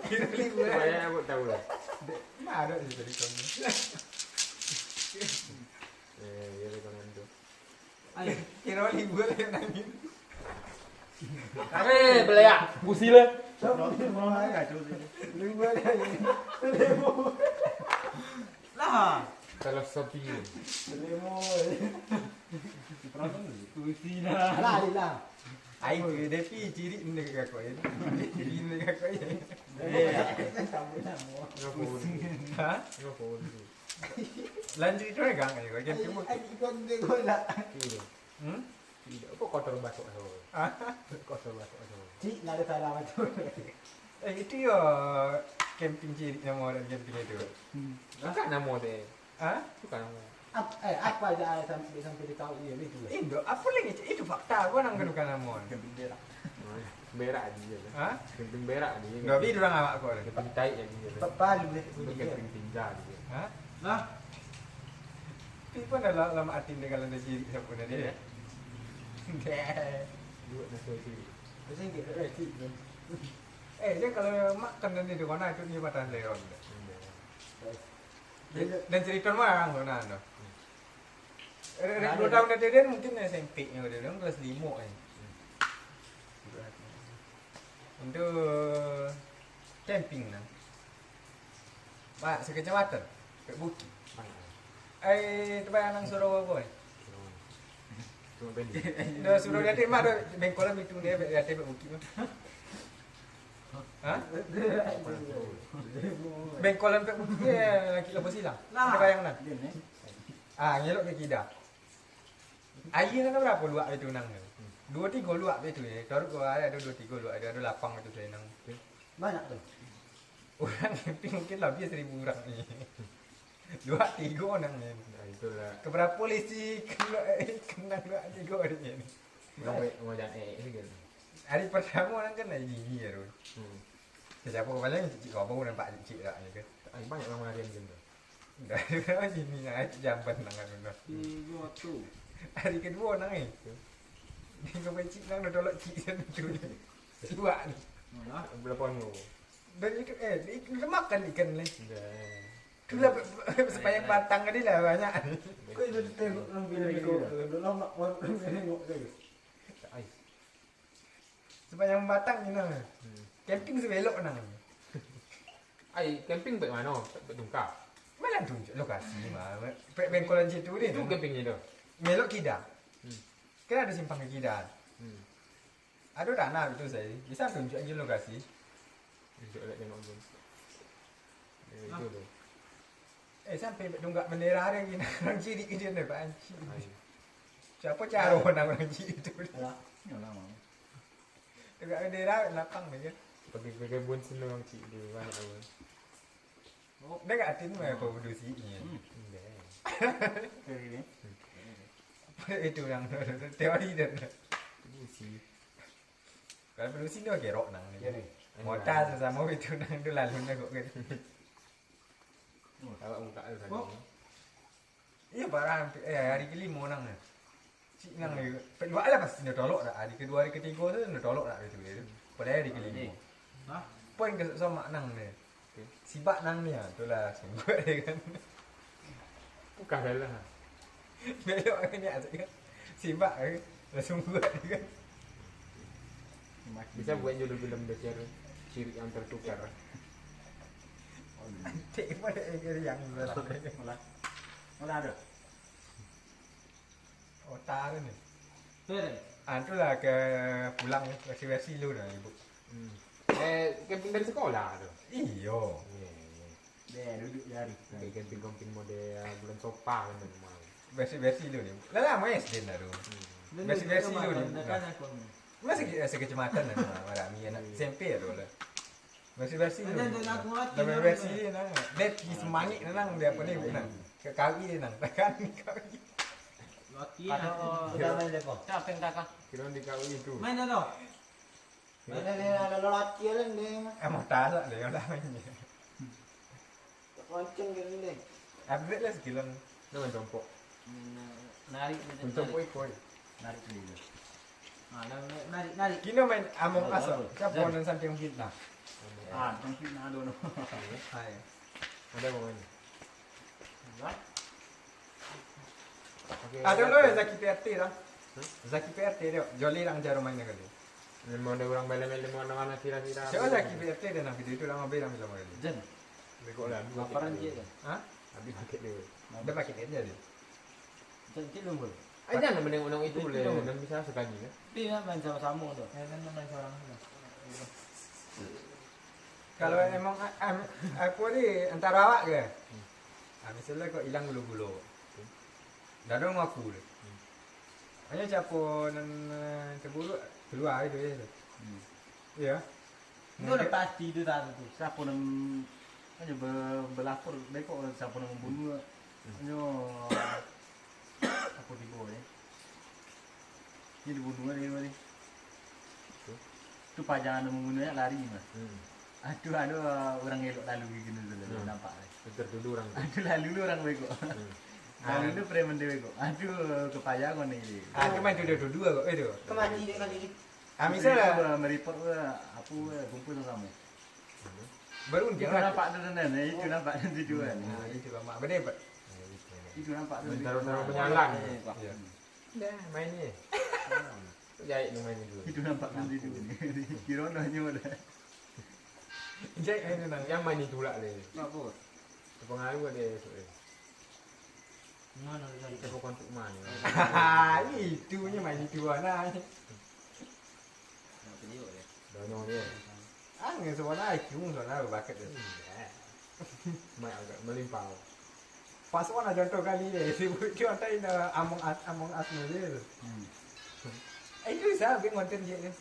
Kira libur. Banyak aku tahu lah. Mah ada je tadi kau ni. Eh, dia ada kawan tu. Kiro libur yo nangin. Hei, beleak, busi le. Libur yo nangin. Lah. Kalau sopi. Selemo. Busi lah. Lah, lah. Ai tu depi cirik ni dekat kakak ye. Cirik ni dekat kakak ye. Eh. Ha? Lanjut itu kan, kan. Ai, ai, ikon dia gula. Hmm? Tidak, kok kotor batuk tu? Kotor batuk tu. Cik, nak ada salah batuk. Eh, itu yo camping cirik nama orang camping itu. Hmm. Bukan nama dia. Ha? Bukan nama. Ap, eh, apa aja ada sampai sampai di kau iya itu. Indo, apa lagi itu fakta? Gua nang kedukan nama. Camping dia lah. Berak aja je. Ha? Kemping berak aja je. Ndak bi urang awak ko. Kemping tai aja je. Palu deh. Kemping tinja aja je. Ha? Nah. Tapi pun dah lama hati dia kalau dia cirik siapa dah dia. Dek. Dua nak kau cirik. Macam gitu. Eh, dia kalau makan dan dia kena itu dia patah leron. Dan cerita mah orang tu nah tu. Rek dua tahun tadi kan mungkin S M P nyo dia kan kelas limo kan. Untuk camping nah. Pak, sekecamatan, pek bukik. Ai, tebayang nang surau apa eh? Dah surau dia mah dah bengkolan itu dia pek dia pek bukik mah. Ha? Bengkolan pek bukik ya, laki lepas hilang. Tebayang nah. Ah, ngelok ke kida. Aia kan barapo luak itu nang tu? Duo tigo luak itu ye. Taruh ko ado duo tigo luak, ado, ado lapang itu sainang. Banyak tu. Urang itu mungkin labiah seribu urang ni. Luak tigo nang ni. Nah, itulah. Keberapo lisi kena, kena luak tigo ni. Hari pertamo nang kan lagi ni ya tu. Hmm. Siapa kepala yang cik kau nampak cik tak ni ke? Ai banyak orang lari macam tu. Dah, sini aja jamban tangan udah. Tigo tu. Hari kedua nang eh. Dia kau cik nang dah tolak cik sana tu. Suak ni. Mana? Berapa ni? Dan itu eh itu makan ikan ni. Dah. Itulah sepanjang batang tadi lah banyak. Kau itu tengok nang bila kau dah lama orang tengok tu. Ai. Padang Batang ni nah. Camping sabelok nang. Ai, camping pek mano? Pek Tungka. Malah tunjuk lokasi mah. Pek bengkolan situ ni. Itu campingnyo tu. Melok kida. Hmm. Kan ado simpang ka kida. Hmm. Ado tanah itu saya. Bisa tunjuk aja lokasi. Tunjuk lek tengok tu. Eh, itu tu. Eh, sampai tunggak bendera ada gini. Orang cirik dia ni, Pak Anci. Ai. Siapa caro orang cirik itu? Alah, nyo lah mau. Tunggak bendera lapang dia. Pakai, pakai bun senang cik dia, banyak apa. Oh. Dia kat atin mah apa produsi ni. Hmm. Indah. Kayak gini. Apa itu orang teori dia. Produsi. Kalau produsi ni gerok nang ni. Ya, ni. Modal sesama itu nang tu lalu nak kok kan. Awak buka tu tadi. Oh. Iyo, barang, eh, hari kelimo nang ni. Cik nang ni, pajual lah pasti nyo tolok dah. Hari kedua, hari ketigo tu nyo tolok dah itu dia tu. Padahal hari kelimo. Hah? Poin ka somak nang ni. Oke. Sibak nang ni, ah, tu lah sungguah dia kan. Bukan salah. Belok ni aja kan. Sibak kan. Lah sungguah dia kan. Bisa buat judul film Becer, Cirik yang Tertukar. Cik, mana yang Olah. Olah ada. Otak ada ni. Betul. Ah, itulah ke pulang versi-versi lu dah, ibu. Hmm. Eh, camping dari sekolah tu? Iyo. Iya, iya. Deh, duduk di hari. Kayak camping-camping model bulan sopa kan tu, Mang. Versi-versi lu ni. Lah lama S D lah tu. Hmm. Versi-versi lu ni. Masih, eh, sekecamatan lah tu, Mang. Marami anak S M P lah tu lah. Versi-versi lu. Ada, ada, aku ngerti, Lah, versi nang. Dia di semangik nang, dia apa ni, nang. Ke kali nang. Takkan kali. Laki Atau aku. Udah main deko. Siapa yang takah? Kira di kali itu. Main dah tu. Main dah, dah, dah, dah, laki lah ni. Eh, mau tasak deh, udah main. Kenceng kan ni. Upgrade lah skill nang. Nang main tompok. Narik, narik, Main tompok narik. Ikoi. Narik sendiri. Ah, narik, narik, narik. Kino main Among Us, Bagus, bagus. Siapa Jan. Nan sampai mungkin nah. Ah, mungkin nah, aduh, no. Hai. Ada mau main? Enggak. Oke, Ada oke. Lo ya Zaki P R T dah. Hah? Zaki P R T dia. Joli lang jaro main kali. Memang ada orang bela-bela mana-mana sira-sira. Siapa Zaki P R T dia nang video itu lama bela lama kali. Jan. Bego lah. Laparan dia kan? Hah? Habis pakai dia. Dia pakai dia dia. Cantik dong, Bang. Ai, jangan menengok-nengok itu Cantik leh, dong. Dan bisa sekali lah. Tapi nak main sama-sama tu. Ya, kan main seorang tu. Kalau emang a-, am-, aku ni antara awak ke? Hmm. Ah, misalnya kau hilang gulo-gulo. Hmm. Dah ada ngaku tu. Hmm. Hanya siapa nan, eh, terburuk, keluar itu je tu. Hmm. Ya. Itu udah pasti itu dah tu. Siapa nan, hanya be-, belapor, beko siapa nan membunuh. Hmm. Hanya Apo tibo ni? Ni dibunuah ni tadi. Tu. Tu paja nan mambunuah lari mah. Hmm. Aduh, ado urang elok lalu gigi tu lah, Hmm. nampak lah. Tertuduh urang tu. Aduh, lalu lu urang bego. Hmm. Lalu Ah. lu preman dia bego. Aduh, kepaja kau ni. Ah, tu main tuduh-tuduh kau, eh, tu. Kemati dia kali ni. Ah, misal lah. Itu, ah, mereport ke, apa, eh, kumpul sama-sama. Baru Itu dia nampak tu, Nan, eh, itu nampak tu, tu kan. Nah, itu nampak. Apa dia, Pak? Itu nampak tu, Taruh-taruh tu. Penyalang. Eh, Pak. Ya. Dah, main ni. Jahit ni main ni dulu. Itu nampak tu, tu. Kira dah nyawa dah. Jahit main ni, Nan. Yang main itu lah, leh. Apa? Terpengaruh ada esok, eh. Mana tu tadi? Kita bukan untuk main. Itu punya main itu, anak. Nak tunjuk ya? Dono dia. Ah, ni sebenarnya I Q sebenarnya bakat dia. Iya. Mai agak melimpau. Pas mana contoh kali dia, si Budi antai dah Among Us, Among Us ni dia tu. Hmm. Eh, itu bisa bikin konten dia ni.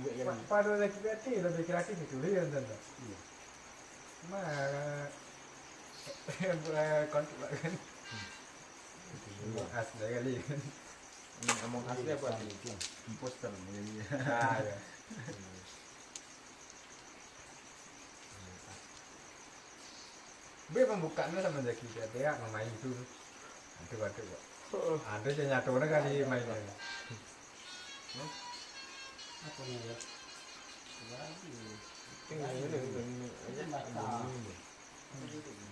Buat Pa-, kan? Pada lagi kreatif, lebih kreatif itu dia nonton tu. Iya. Ma, buat konten lah kan. Hmm. Among Us dah kali. Hmm, Among Us ni apa? Imposter ni. Ah, ya. Hmm. Be pambukaan tu samo Zaki, dia, dia mamain tu. Itu batul kok. Heeh. Ada je nyato dah kali main tu. Apa ni dia? Lagi. Tinggal ni, ni, ni, ni, ni, ni, ni.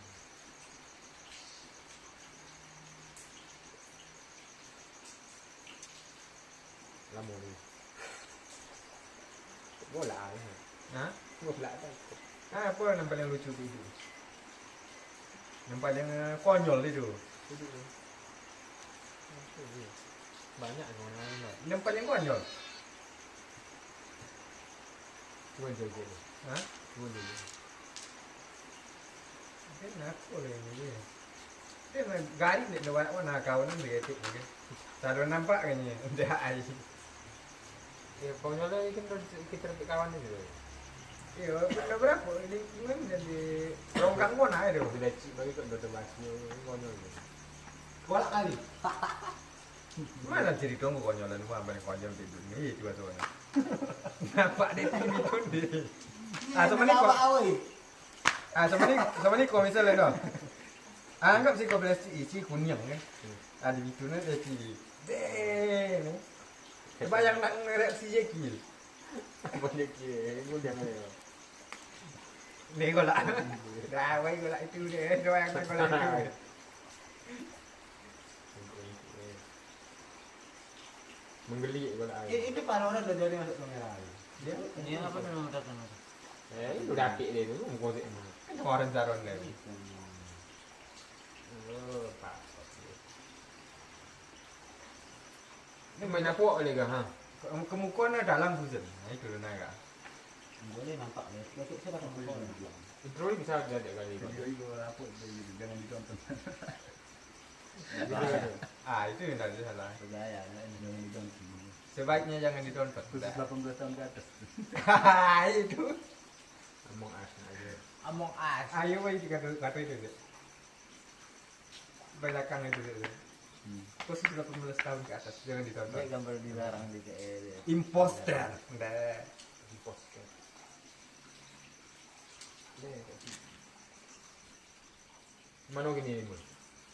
Lamo ni. Bola lah. Ha? Bola kan. Ah, apa nan paling lucu di itu? Nan paling, eh, konyol itu. Itu. Banyak yang mana. Nan paling konyol. Cuma joget. Ha? Cuma joget. Kan aku lah ini dia. Dia mah garing dek lewat mana kawan dia etik dia. Kalau nampak kan ni, dia ai. Ya, pokoknya lah, kan kita dapat kawan dia tu. Iya, udah berapa? Lingkungan dan di rongkang pun ada. Udah cik bagi kok udah terbaca, konyol dia. Bolak kali. Mana cerita kau konyolan, wah, banyak konyol di dunia itu, atuan. Nampak dia tu, dia. Ah, sama ni kau. Ah, sama ni, sama ni kau misalnya kau. Anggap sih kau plastik isi kuniang kan. Ada itu nah, dia cili. Deh. Bayang nak reaksi Jeki. Apa Jeki? Kuniang aja. Ni golak. Dah, wai golak itu deh. Doang golak itu. Menggeliat golak air. Eh, itu kalau orang dah jadi masuk kamera. Dia, dia apa nama katakan tu? Eh, itu dapik dia tu, muka cik mana? Kan orang jaron dia. Oh, pak. Ini main apa boleh kah, ha? Ke-, kemukaannya dalam season. Nah, itu dah agak. Boleh nampak dia. Besok saya datang ke sekolah. Intro ni bisa aja tiap kali. Video itu apa itu, jangan ditonton. Ah, itu yang tak ada salah. Bahaya, jangan ditonton. Sebaiknya jangan ditonton. Khusus delapan belas tahun ke atas. Itu. Among Us aja. Among Us. Ayo, wai, kata, kata itu, Dek. Belakang itu, Dek. Hmm. Khusus delapan belas tahun ke atas, jangan ditonton. Dia gambar dilarang di K L. Imposter. Dah. Imposter. Deh. Mano kini ni, Mun?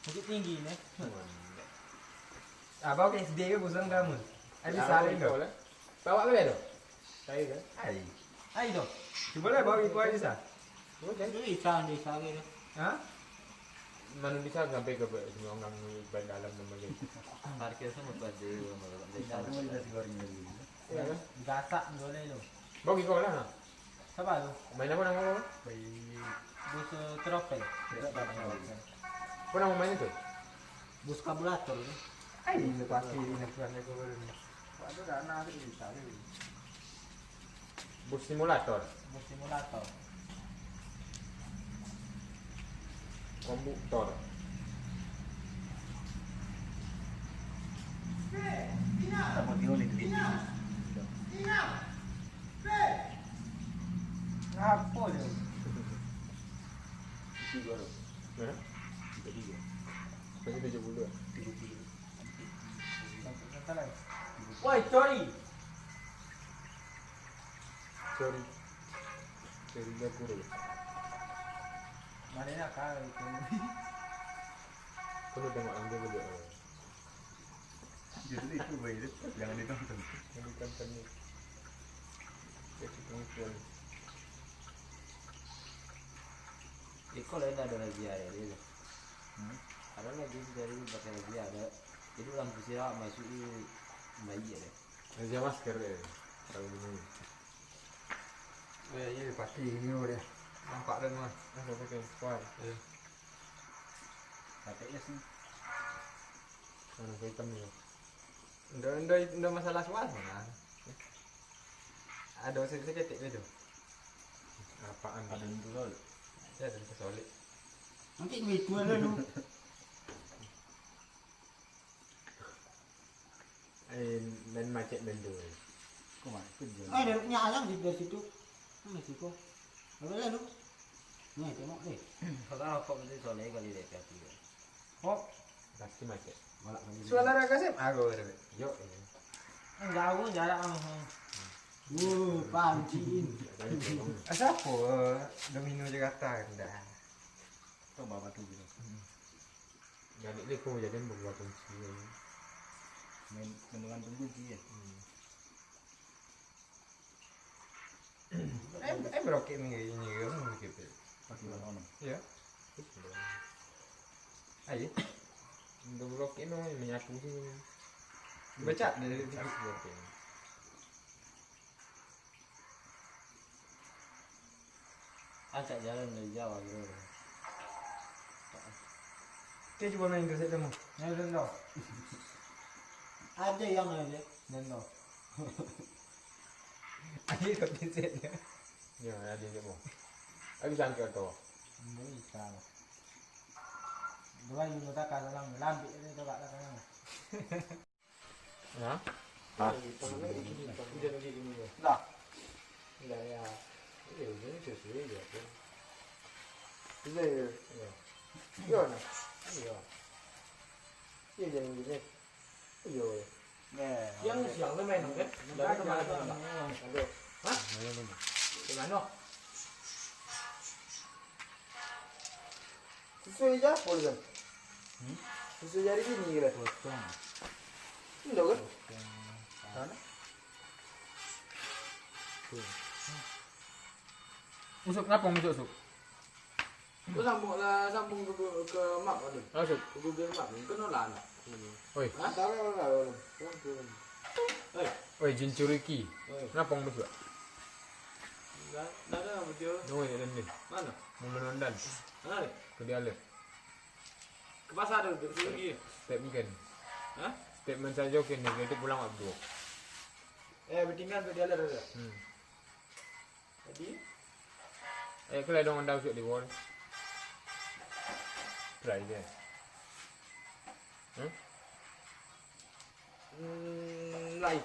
Bukittinggi, neh. Abah ke S D ke bosan kamu? Ai, bisa lain tu. Bawa ke tu? Saya ke? Ai. Ai tu. Cuba lah bawa ikut aja, sah. Oke. Itu bisa, bisa ke tu. Hah? Mana bisa sampai ke Semarang, balik dalam nama dia? Parkir sama tu ada, sama tu ada. Tidak ada, tidak ada. Iya kan? Gasak boleh tu. Bawa ikut lah, nah. Siapa tu? Main apa nama apa? Bus, eh, Tropel. Apa nama main itu? Bus kabulator tu. Ai, ini pasti ini ukuran aku baru ni. Waduh, dah anak aku bisa ni. Bus simulator. Bus simulator. Konduktor. Apa dia ni? Apo tu? Tigo tu. Hah? Tigo-tigo. Berarti tujuh puluh lah. Tigo puluh. Woi, cori. Cori. Cori jago tu. Mana nak kau itu? Kau tengok orang dia boleh. Jadi itu, boy, itu jangan ditonton. Jangan ditonton ni. Jadi penipuan. Iko lain ado razia ya, dia tu. Hmm? Ado lagi dari pakai razia, ado. Jadi lampu sirawak masuk ni bayi ya. Razia masker ya. Kalau bunyi. Eh, iya, pasti ini dia. Nampak dah mah. Ada pakai masker. Iya. Pakai jas ni. Mana hitam ni? Ndak, ndak, ndak masalah suara, nah. Ada se-, seketik tu. Apaan? Ada yang tu, Lol. Saya ada yang kesolek. Nanti duit tu ada tu. Eh, main macet benda. Kau mana kerja? Eh, duduknya ayam di, di situ. Mana situ? Apa lalu? Ni, tengok ni. Kalau kau mesti soleh kali dek kaki. Oh. Pasti macet. Malah kami. Suara Raka Sim, aku ada. Yo, ini. Enggak, aku jarak sama. Uh, pancing. Ada di kolong. Asa apa? Domino Jakarta, dah. Coba batu gitu. Hmm. Jadi dia kau jadi membuat kunci. Main, main dengan kunci ya? Hmm. Em, em, roket ni, ini, ini, ini, gitu. Pakai warna. Ya. Ayo. Untuk roket ni, menyatu tu. Baca dari. Baca roket. Acak jalan dari jauh, bro. Dia cuba main kaset kamu. Main dulu. Ada yang ada. Dan lo. Ayo kau kaset dia. Ya, ada je, bro. Ayo sangkal tu. Bisa. Dua ribu taka dalam lambik ni tu kat dalam. Ha? Ha? Dah. Dah, ya. Iyo, hujan ni sesuai je, kan? Hujan je? Iyo. Iyo, nah. Iyo. Iyo, hujan ni. Iyo. Siang, siang tu main, kan? Dah, dah, dah, dah. Aduh. Ha? Di mana? Sesuai je apo tu kan? Hmm? Sesuai jari bini ke lah? Potong. Indak kan? Potong. Sana. Tuh. Usuk, kenapa usuk, Suk? Kau sambung lah, sambung ke, ke map tu. Ah, Suk. Ke Google Map ni, kena lah nak. Oi. Ha? Tahu lah, tahu lah. Tahu, tahu. Oi. Oi, Jin Curiki. Oi. Kenapa usuk? Dah, dah, dah, betul. Tunggu, dia dan dia. Mana? Mula nonton. Mana? Ke dia lihat. Ke pasar tu, tu, tu, tu. Step weekend. Hah? Statement sajo kini, itu pulang waktu. Eh, bertinggal ke dia lah, dah. Hmm. Jadi? Eh, kalau dong anda usuk di wall. Try je. Hmm? Hmm, lai.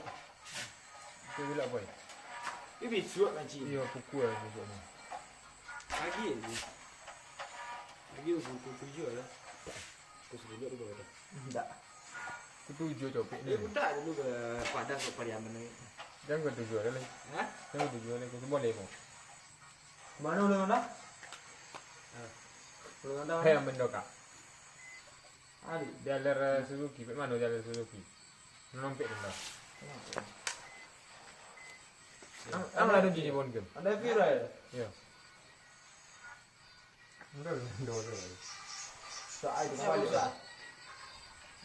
Itu pula, boy. Dia bisuak, makcik. Iyo, pukul lah bisuak ni. Pagi aja. Pagi pukul tujuh lah. Pukul sepuluh tu boleh dah. Indak. Pukul tujuh copek ni. Dia budak dulu ke Padang, ke Pariaman ni. Jangan ke tujuh ada lagi. Hah? Jangan ke tujuh ada lagi. Boleh, kok. Mana ulang dah? Ah. Ulang dah. Hei, ambil doka. Adi. Jalan, eh, Suzuki, pek mano jalan Suzuki? Nompek tu dah. Ang, ang lah ada di Bonkem. Ada viral. Iya. Enggak, enggak, enggak, enggak. Sa-, ai, tu. Banyak usaha.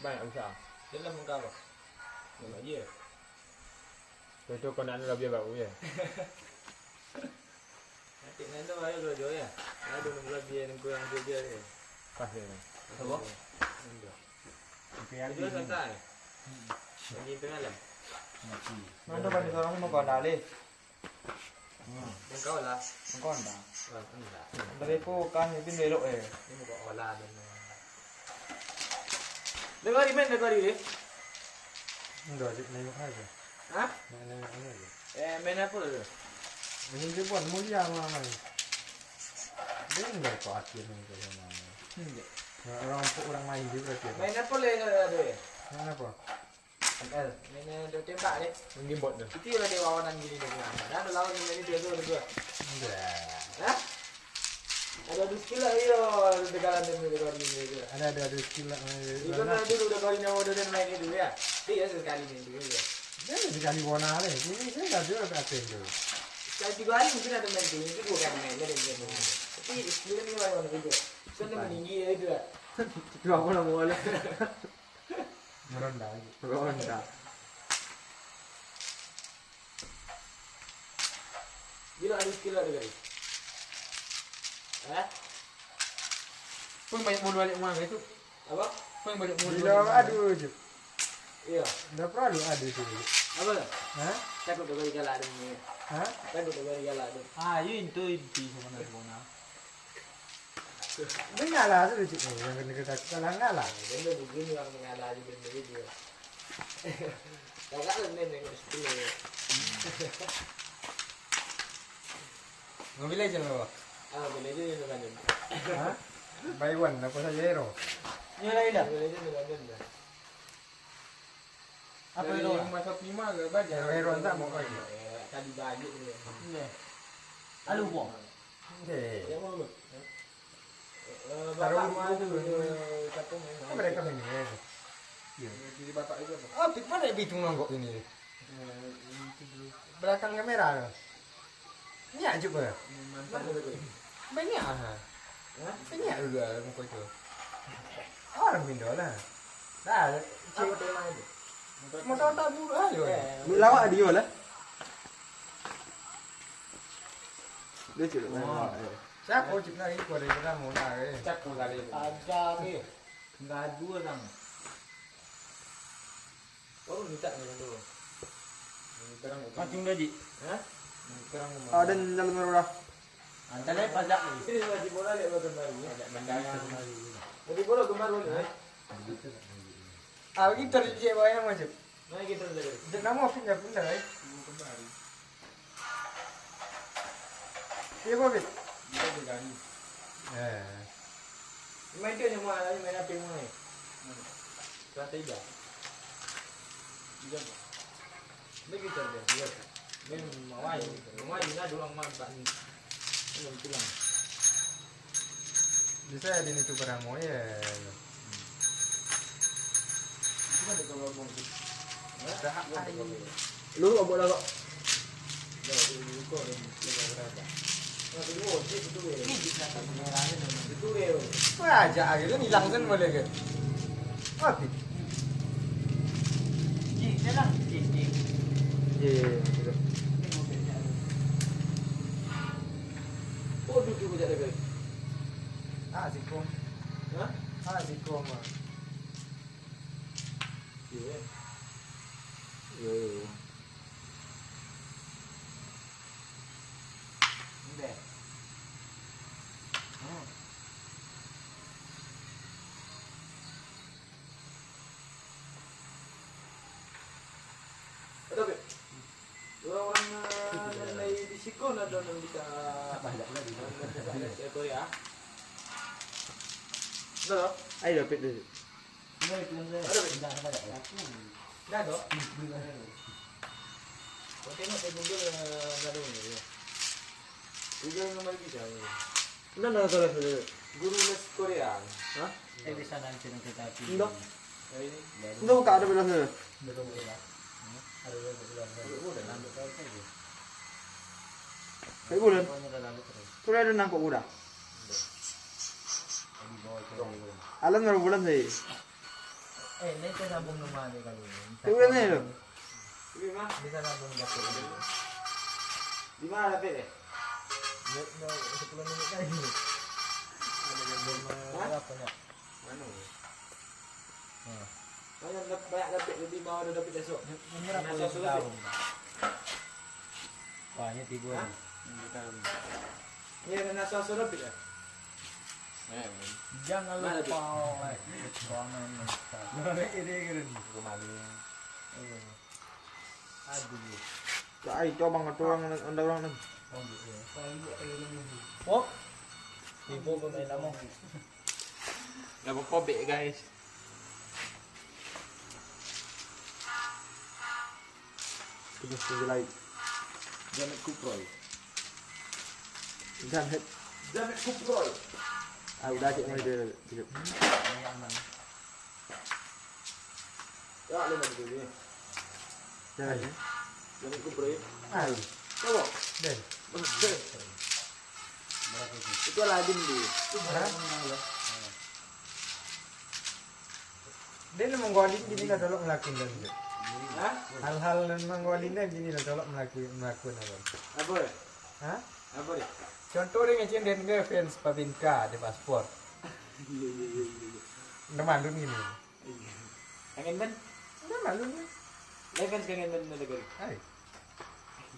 Banyak usaha. Dalam muka apa? Dalam aja. Cocok kau nak lebih baru ya. Nanti nanti baru dua jauh ya. Ada enam belas biar yang kurang dua jauh ya. Pas ya. Apa? Enam belas. Oke, jadi santai. Hmm. Lagi tengah lah. Mati. Mana pada seorang mau kau dah leh? Hmm. Engkau lah. Engkau ndak? Ah, ndak. Dari ko kan itu elok eh. Ini muka olah dan. Dah kali main, dah kali, eh? Enggak, cik, nengok aja. Hah? Nengok, nengok aja. Eh, main apa tu? Main ribuan, mulia main. Dia enggak kau akhir main ke sana. Enggak. Nah, orang, orang main dia berarti apa? Main apa lagi ada, eh? Main apa? M L. Main, eh, tembak ni. Main gamebot tu. Itu yang ada lawanan gini dia bilang. Dah ada lawan yang main itu, itu ada dua. Dah. Hah? Ada adu skill lah, iyo, degalan dia, degalan dia, dia. Ada, ada adu skill lah, eh, itu lah. Kan dulu udah kali nyawa dia main itu, ya. Dia ya sekali main itu, ya. Dia sekali bona deh. Ini saya nggak tahu apa tu. Sekali tiga hari mungkin ada main itu, itu dua kali main, dia ada main itu. Tapi skill ni mana, mana itu. Kan dia meninggi ya itu, ya. Itu apa nama dia? Meronda. Meronda. Gila, ada skill ada kali. Eh? Pun banyak mulu balik rumah itu. Apa? Pun banyak mulu. Gila, balik rumah. Aduh, je. Iya. Ndak perlu ada tu. Apa tu? Hah? Takut dah balik galak dia ni. Hah? Takut dah balik galak dia. Ah, you itu inti sama nak bona. Dia ngalah tu, cik, ni, yang kena kita kalah ngalah. Benda begini orang mengalah je benda itu. Kakak tu main dengan sepuluh. Mobile Legend apa? Ah, Mobile Legend yang macam. Ha? Buy one, apa saja hero? Ni lagi dah. Mobile Legend yang macam dah. Apa dari itu? Rumah Sapi mah ke bajak? Yang Iron tak mau kau ni? Eh, tadi balik ni. Iya. Alu po. Okey. Yang mana? Eh, taruh bapak dulu. Mah tu, eh, kata main. Kan mereka main ni, ya. Ya. Jadi bapak itu apa? Ah, pit mana bitung nonggok ini? Eh, itu dulu. Belakang kamera tu. Banyak juga. Banyak, ha. Banyak juga muka tu. Orang pindah lah. Dah, cik. Motor tak buruk lah, yo. Lawak dia lah. Dia cik, oh. Siapo cik lagi ko dari pertamo lah, eh? Cak ko tadi. Aja ke. Gaduah dang. Baru minta ni dulu. Sekarang Pancing gaji. Hah? Sekarang Ada dalam rumah. Antar aja pajak ni. Ini lagi bola lihat bola kembali. Pajak bandar kembali. Jadi bola kembali, eh? Ah, gitar je, banyak macam. Nah, gitar je. Dah nama Fit dah pindah, eh? Kembali. Iya, Fit. Dia berani. Eh. Main tu nyaman lah, main apa yang main? Santai dah. Dia apa? Dia gitar dia, dia. Dia mawai, mawai lah dulu amat tak ni. Dia bilang. Bisa di itu pertamo, ya. Itu kan dia kalau ngomong tu. Dah, ai. Lu buat lah kok. Wah, ajak aja kan hilang kan boleh ke? Mati. Iya, iya, iya, betul. Oh, duduk aja deh, guys. Ah, siko. Hah? Ah, siko mah. Iya. Iya, iya, iya. Ndeh. Hmm. Ada, Beb? Urang-urang, eh, nan lai di siko, nan ado nan bisa, nan bisa bahasa Korea. Ado, Beb? Ayo, Beb, dulu. Ado, Beb? Dah, dah. Dah, dah. Kau tengok di Google, eh, dah ada ni, ya. Google memang bisa, ya. Ndak, ndak, ndak, ndak. Guru les Korea. Hah? Eh, bisa nanti, nanti tapi. Ndak. Ini. Ndak, buka ada bilang tu. Belum, belum. Ada, belum, belum. Belum, belum. Kayak bulan. Pokoknya udah lama terus. Tu dah ada nangkok budak. Udah. Alam berapa bulan sih? Eh, ini kita sambung rumah ni kali ni. Itu kan ni tu. Bisa sambung dapur ni. Di mana dapur ni? Ni, ni, sepuluh minit lagi. Ada yang belum, hah? Berapa nak? Mana? Nah. Banyak dap-, banyak dapur, lebih bawah dah dapur esok. Ini berapa? Nah, sudah. Wah, ini tiga. Hah? Ini ada nasi asam lebih ya? Eh, jangan lupa, eh, ruangan. Ini keren. Rumah ni. Iya. Aduh. Cak ai, coba ngatur orang, anda orang ni. Oh. Ibu pemain lama. Dah berkobek, guys. Sudah, sudah lain. Janet Kuproy. Janet. Janet Kuproy. Ah, udah cek mana dia. Ya, lu nak dulu ni. Janet. Janet Kuproy. Ah. Coba. Den. Bagus. Itu Aladin tu. Hah? Den manggalin kini lah tolok ngelakuin dan tu. Hah? Hal-hal nan manggalin dan kini lah tolok ngelakuin, ngelakuin apa? Apa? Hah? Apa dia? Contoh dia ngecen den ke fans Pabinka di paspor. Iya, iya, iya, iya, iya. Ndak malu gini. Iya. Kangen ban? Ndak malu ni. Lai fans kangen ban ada kali. Hai.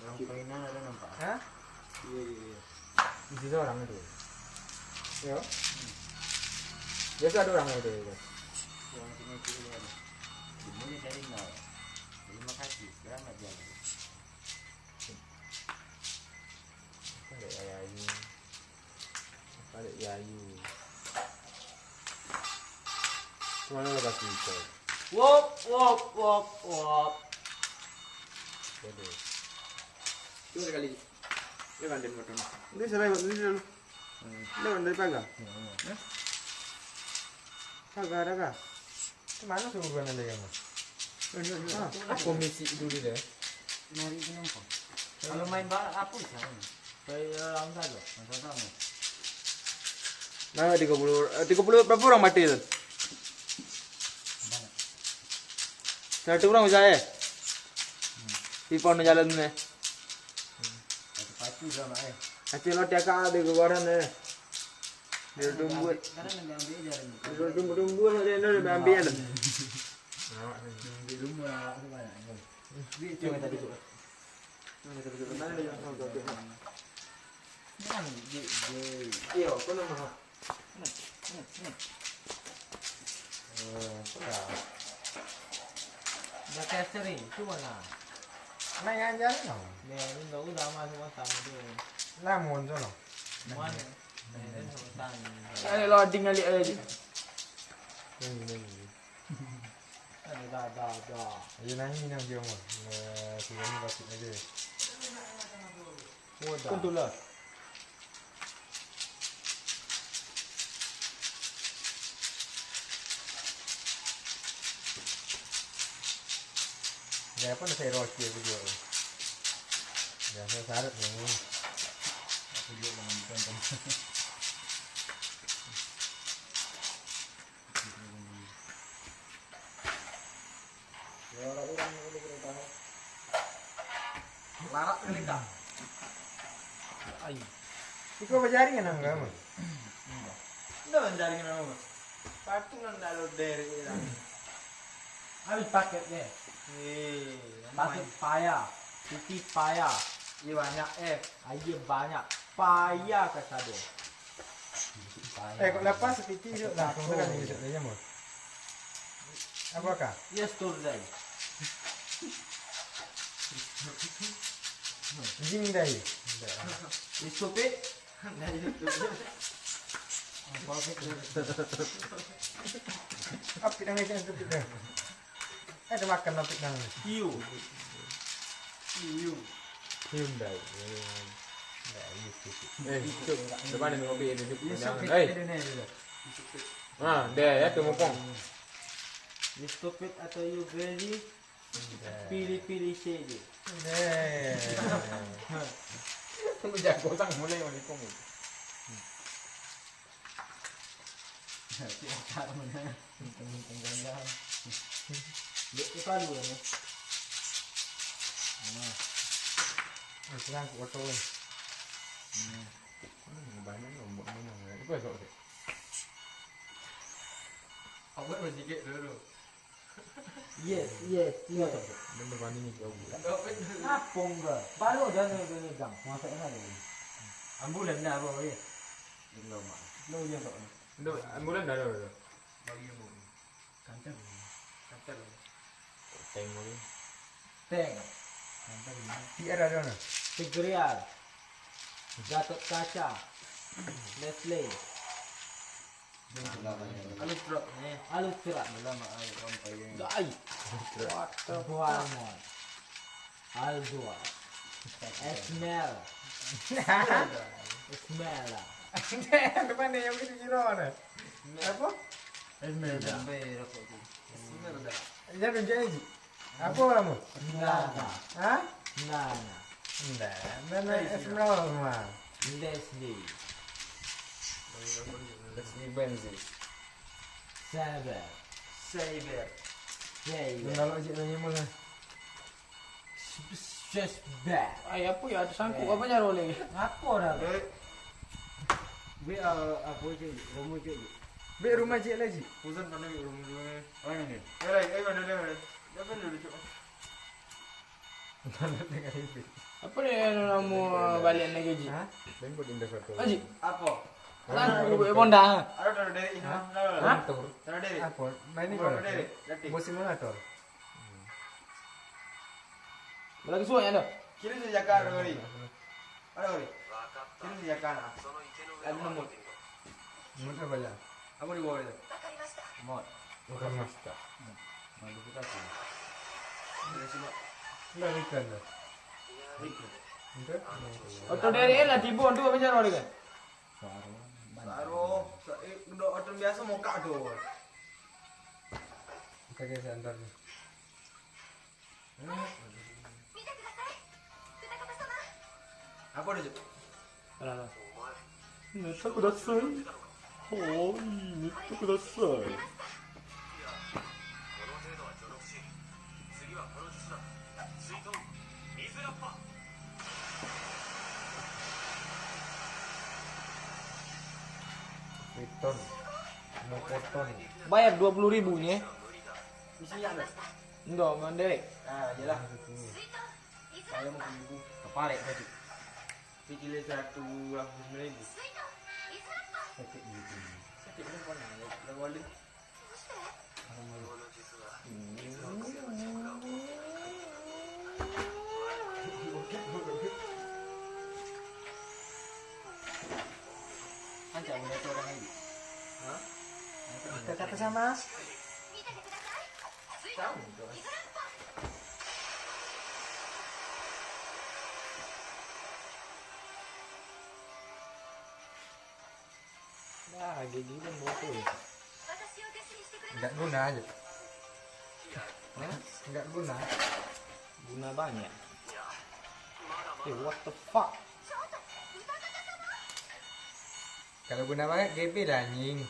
Dalam painan ada nampak. Hah? Iya, iya, iya. Itu seorang itu. Yo. Hmm. Biasa ada orang itu. Orang sini itu ada. Semuanya dari nol. Terima kasih. Selamat jalan. Ada ayu. Balik ya, ayu. Kemana lokasi itu? Wop, wop, wop, wop. Waduh. Dua kali. Dia kan dia potong. Ini salah, ini dulu. Hmm. Dia kan dari pagar. Hmm. Hah? Pagar ada kah? Di mana suruhan anda yang, Mas? Ah, komisi dulu deh. Nyari penumpang. Kalau main balap apa sih? Kayak, eh, angsa tu. Angsa sama. Nah, tiga puluh, eh, tiga puluh berapa orang mati tu? Banyak. Seratus orang bisa, eh? Hmm. Pipa nak jalan ni. Hmm. Pacu-pacu dah, Mak, eh. Acil lo tiakak ado ke barang eh. Dia tumbuh. Dia tumbuh-tumbuh saja, dia ambil-ambil dah. Ambil rumah awak tu banyak. Ambil tu. Cuba tadi tu. Mana dia yang tahu tu? Mana dia, dia? Iyo, kau nama? Eh, sudah. Dah kayak sering, tu mana? Main aja lah. Ni, ni tahu dah masuk matang tu. Lamun tu lah. Mana? Ni, ni sama tang. Ada loading alik aja. Ini, ini. Ada dah, dah, dah. Ayo nangis nang dia mah. Nah, sudah ni patut aja. Wadah. Kan tu lah. Dah apa nak saya roti aku jual? Dah saya syarat ni. Aku jual dengan bukan. Larak kali tak? Ai. Iko bajaringan nang kamu? Ndak bajaringan nang kamu? Patu nan ndak lo derek lah. Habis paket deh. Eh, paket payah. Titi payah. Iya banyak eh. Aia banyak. Payah kasado. Eh, kok lepas pitih tu lah, aku kan ni, dia nyamuk. Apa kah? Yes, tur dai. Jing dai. Stupid. Apik nang macam stupid dah. Eh, ada makan apik nang. Iyo. Iyo. Hyundai. Eh, itu. Depan ni ngopi ini. Hei. Ha, dia ya tu mumpung. You stupid atau you crazy? Pilih-pilih saja. Tunggu jago sang mulai malikung. Cik akak mana? Tengah-tengah jalan. Dek tu kalu lah ni. Nah. Kurang aku oto ni. Hmm. Banyak ni ombak mana? Apa esok tu? Awak bersikit dulu. Yes, yes, yes. Dia berbanding ni jauh. Napung ke? Baru dah ni, ni gang. Masuk sana dulu. Ambulan dah apa ya? Belum, Mak. Belum je kok. Ndak, ambulan dah ada dah. Bagi yang mau. Kantor. Kantor. Tank lagi. Tank. Kantor. P R ada mana? Tegrial. Gatot Kaca. Leslie. Alus truk ni. Alus truk. Dalam air sampai yang. Gai. Water Balmond. Aldua. Esmel. Esmel lah. Depan ni yang begitu gila mana? Apa? Esmel dah. Sampai rokok tu. Esmel dah. Dia tunjuk ni. Apa nama? Nana. Ha? Nana. Nana. Nana Esmel mah. Leslie. Leslie Benzi. Sabar. Sabar. Sabar. Kalau cik nanya mana? Just bad. Ay, apa ya? Ada sangkut apa jar oleh? Apa dah? Be, be, ah, apa je? Rumah je. Be rumah je lah, Ji. Pusat mana be rumah je? Mana ni? Eh, eh, mana dia? Dia kan dulu, Cuk. Mana tengah hidup? Apa dia nama balik lagi, Ji? Ha? Bengkok indah satu. Haji. Apa? Lah, aku buat bonda. Ada, ada, ada, ini. Ha? Ada, ada. Ha? Ada, ada. Apa? Main ni. Ada, ada. Musim mana tu? Balaku suai ado. Kiri saja kan, Ori. Ada, Ori. Kiri saja kan. Ada nomor. Nomor berapa ya? Apa di bawah itu? Mod. Bukan master. Mod kita tu. Dari sini. Enggak, bukan dah. Bukan. Oto derek lah tibo tu apa cara dia kan? Suara. Suara. Sa-, eh, udah oto biasa mokak tu. Kita ke center ni. Apa dia, Cuk? Alah, alah. Neta kudasai. Hoi, neta kudasai. Ton. Mau koton. Bayar dua puluh ribu nyo. Isinya ada. Ndo, mandek. Ah, iyalah. Saya mau seribu. Keparek tadi. Kecil satu lapan puluh sembilan ribu. Sakit gitu. Sakit kan, mana? Lalu. Ancak mulai tu orang ini. Hah? Kata-kata sama. Tahu tu. Nah, gigi pun botol. Nggak guna aja. Hah? Nggak guna. Guna banyak. Eh, what the fuck? Kalau guna banyak, G B lah, anjing.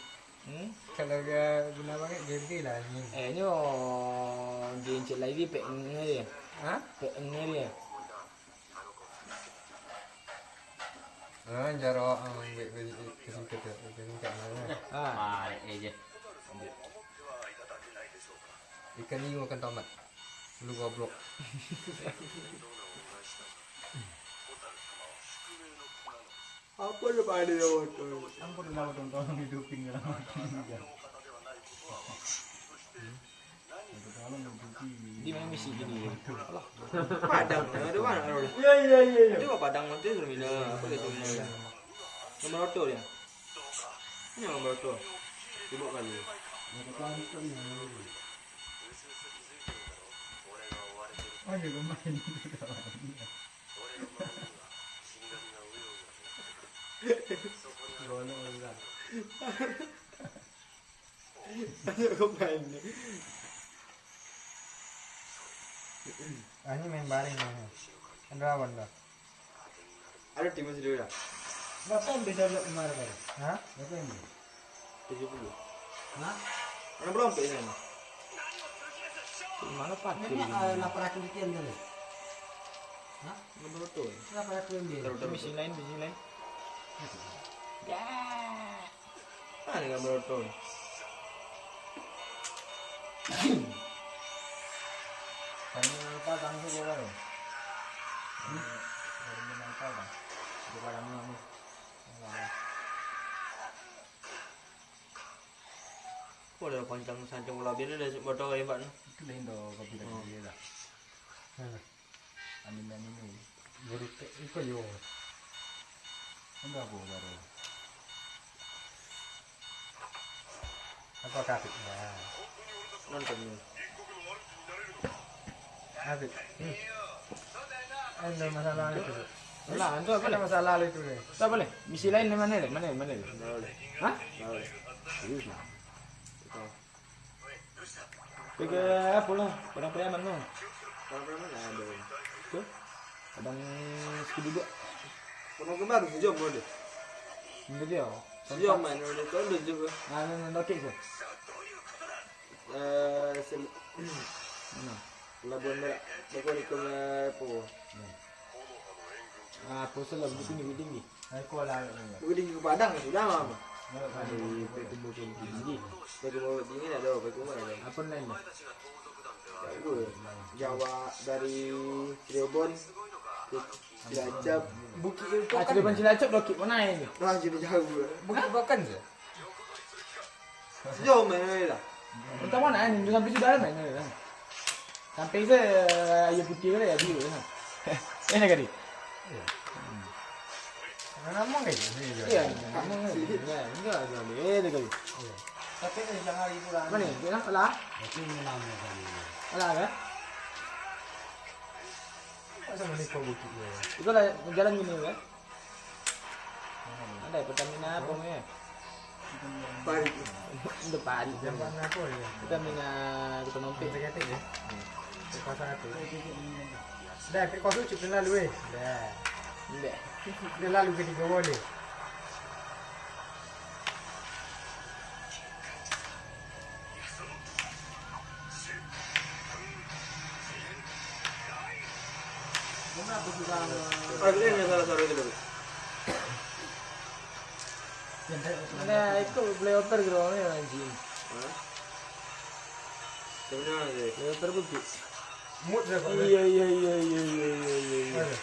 Hmm? Kalau ga-, guna banyak, G B lah, anjing. Eh, nyo, di encik lagi, pek nge dia. Hah? Pek nge dia. Ah, jaro, ah, be-, be-, kesingkat ya, kesingkat lah, ya. Ah. Balik aja. Ikan hiu makan tomat. Lu goblok. Apa dia pada jawab tu? Ampun lah, tonton hidupin dalam hati dia. Di mana misi gini? Alah. Padang, ada mana? Iya, iya, iya, iya. Itu apa padang nanti terminal? Apa dia terminal? Nomor oto dia. Ini nomor oto. Sibuk kali. Oh, dia main. Golok lah. Ayo, kau main ni. Ah, ini main baring ni. Kan rawan dah. Ada tim masih dulu dah. Berapa M B download kemarin tadi? Hah? Berapa M B? Tujuh puluh. Hah? Mana belum sampai sana? Mana pakai ini? Ini, ah, lapan ratus sekian tadi. Hah? Mana betul? Lapan ratus M B. Terus, terus. Misi lain, misi lain. Ya. Mana gambar betul? Kami lupa tanggung jawab. Hmm? Dari mana kau, Bang? Di padang ni, Bang. Boleh pancang sancang bola biar dia motong tembak tu. Itu lain dah, kopi dah. Hmm. Dia dah. Amin, amin, amin. Baru tek, iko yo. Anda apa baru? Apa kasih? Nah. Nonton ni. Habis. Hmm. Ada masalah itu. Lah, itu apa? Ada masalah itu ni. Tak boleh. Misi lain di mana ni? Mana, mana ni? Hah? Serius lah. Pergi apa lah? Padang Pariaman tu. Padang Pariaman ada. Tu? Padang Sikududuak. Padang Kembar, sejam boleh. Sejam main boleh tu, ada juga. Ah, no, no, no, okey tu. Eh, sel-, mana? Labuan Merak. Labuan Merak, apa? Hmm. Ah, apa salah? Bukan ni, building ni. Building ke Padang sudah mah. Di Payakumbuh tinggi. Payakumbuh tinggi ada, Payakumbuh ada. Apa lain dah? Jawa dari Cirebon ke Cilacap. Bukit Cilacap. Ah, Cilacap, Bukit mana ini? Ah, Cilacap. Bukit Pakan je. Sejauh main lah. Entah mana kan, sampai sudah main lah. Sampai se air putih kan ya dulu kan. Ini kali. Iya. Nama kan? Iya, nama kan? Ya, enggak ada. Eh, dia kali. Iya. Tapi ni jangan hari tu lah. Mana? Dia nak lah. Itu nama kan. Alah kan? Masa mana kau bukit dia? Itu lah jalan gini kan? Ada Pertamina apa ni? Parit. Itu parit. Zaman apa ya? Pertamina Kota Mampek. Tiga tiga ya? Hmm. Kota satu. Dah, tapi kau tu cuma lalu eh. Dah. Dah. Dia lalu ketiga boleh. Paling ni salah satu itu dulu. Nah, itu playoper ground-nya, anjing. Hah? Sebenarnya sih. Playoper bagus. Mood dah, Pak. Iya, iya, iya. Ada.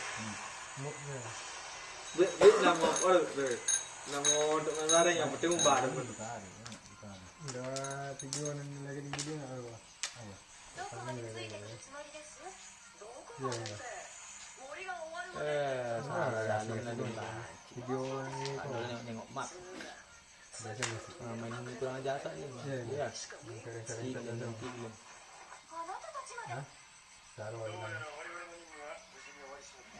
Mood dah. Dia, dia nama, oh, dia. Nama untuk masalah yang penting umbar. Dah, video ni lagi di video nak apa? Iya, iya. Eh, salah, salah, salah. Video ni. Ada yang nengok map. Biasa masuk. Ah, main kurang ajar tak ni? Iya, iya. Iya. Main kurang ajar tak ni? Hah? Taruh aja.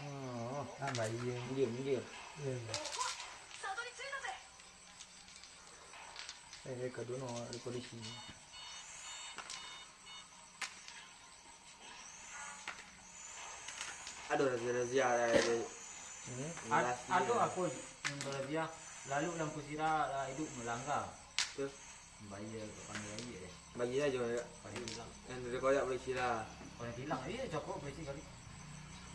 Oh. Ah, baik. Minggir, minggir. Iya, iya. Eh, eh, kaduo no, ada polisi. Ado razia-razia lah, ado. Hmm? Ad-, ado apo nan razia? Lalu lampu sirah lah iduik malanggar. Terus? Bayia, panai bayia deh. Bagi sajo, ya. Panai bilang. Yang dari koyak polisi lah. Panai bilang, iya, cokok polisi kali.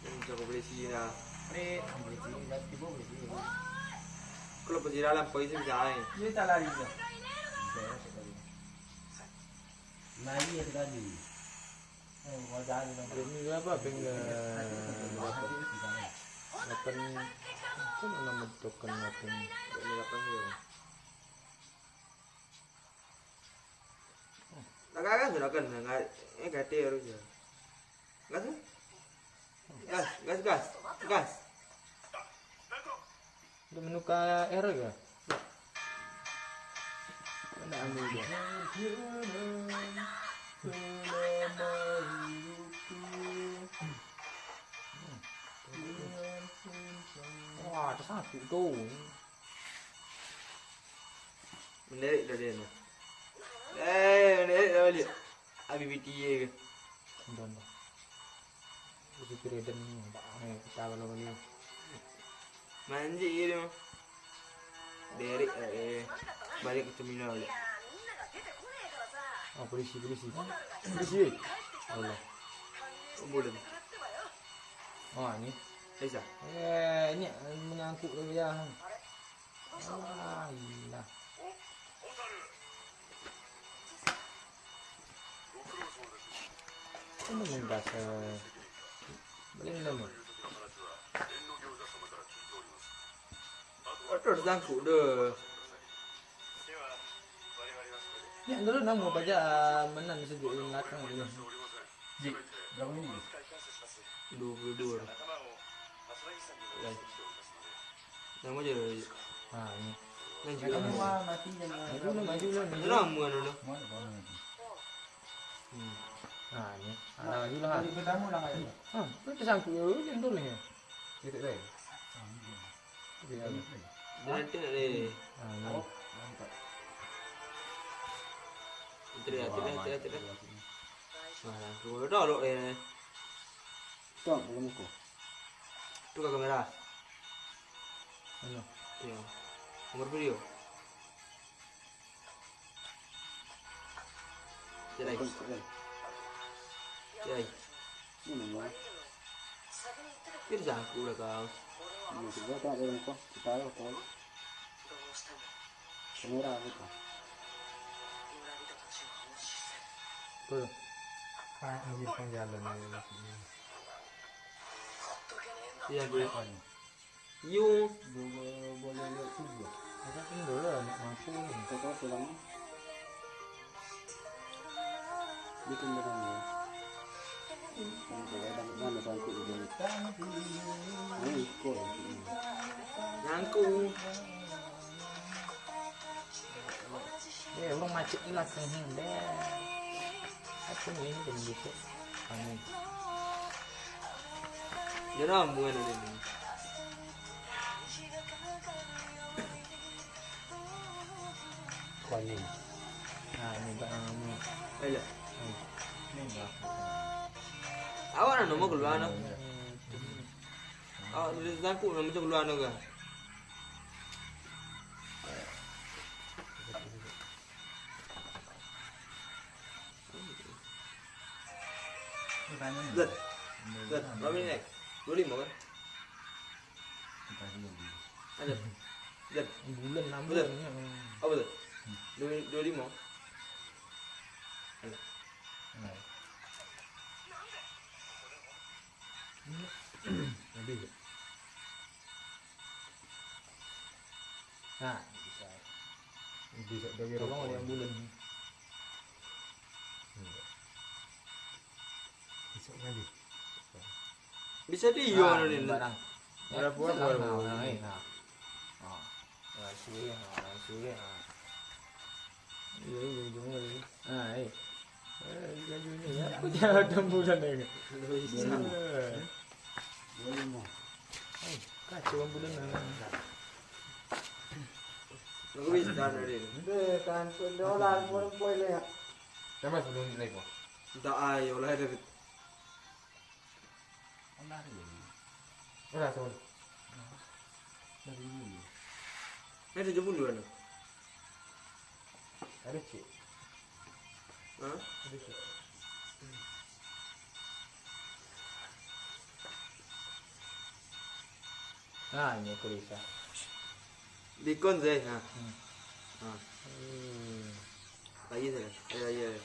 Hmm, cokok polisi lah. Prit, polisi, dah tibo polisi. Kalau polisi dalam, polisi bisa, eh. Iya, tak lari dah. Beres sekali. Lari sekali. Eh, wadah aja dong. Ini berapa, ping, eh, berapa? Lapan, apa nama token lapan? Ini lapan je. Gas, gas, gas, gas, gas, eh, gati harus ya. Gas, eh? Gas, gas, gas, gas. Untuk menukar arrow ke? Nak ambil dia. Wah, tersangkut tu. Menderik dah dia tu. Eh, menderik dah balik. Habis B T A ke? Udah, udah. Supir Eden ni, nampak ni, kita kalau balik. Manjik je dia. Derek, eh, balik ke terminal balik. Oh, polisi, polisi. Polisi, eh. Allah. Oh, boleh. Oh, ni. Aisyah. Eh, ni menyangkut lagi ya. Alah. Ini main bahasa. Boleh minum. Aduh, sangkut dah. Ni dulu namo paja menang sejuk di belakang tu. Jik, berapa minit? Dua puluh dua. Guys. Namo je. Ha, ni. Nan juga. Maju lah, maju lah. Lama dulu. Mana kau nanti? Hmm. Ha, ni. Ha, maju lah. Kali pertama lah kali. Ha, tu tersangkut dulu je tu ni. Kita dah. Dia nanti nak deh. Ha, ni. Mantap. Itu dia, itu dia, itu dia, itu dia. Nah, tu dah dok dia. Stop, belum kau. Tukar kamera. Ayo. Iyo. Nomor video. Cek lai. Cek lai. Cek lai. Ini nomor. Ini sangkut lah kau. Ini sudah tak ada lupa. Kita tahu kau. Kamera apa tu? Betul. Ah, ini pun jalan ni. Iya, gue. Apa ni? Yo. Dua, dua, dua, dua, tujuh. Ada pun dulu lah, nak mampu ni. Kau tahu pulang ni? Bikin dengan ni. Ini kalau ada mana sangkut dia. Ini ikut. Nyangkut. Eh, urang macet ni lah, sini deh. Apa ni, ini kena buka. Anu. Dia dah buat ada ni. Kuning. Nah, ini tak nama. Ayolah. Hmm. Ini enggak. Awak nak nombor keluar, no? Hmm. Awak tulis sangkut, nak macam keluar, no, kan? Zat. Zat, berapa minit? Dua lima kan? Ada. Bulan enam bulan. Apa tu? Dua, dua lima. Alah. Habis. Nah, bisa. Bisa dari rokok. Tolong yang bulan. Bisa lagi. Bisa di iyo ni. Barang. Berapa, berapa? Nah, nah, nah. Nah, suwe, nah, suwe, nah. Iyo, iyo, iyo, iyo. Ah, eh. Eh, baju ni, ya. Aku jangan ada bulan ni. Bisa. Eh. Boleh, mah. Eh, kacau bulan ni. Aku bisa dari ni. Eh, kan, dolar pun boleh, ya. Tambah sepuluh ringgit lagi, Bang. Ndak, ai, olah dari. Olah dari. Olah, sorry. Dari dulu. Ini tujuh puluh kan? Ada cek. Hah? Ada cek. Nah, ini aku bisa. Dikon, Zai, ha. Hmm. Ha. Hmm. Lagi saja. Ya, ya, ya.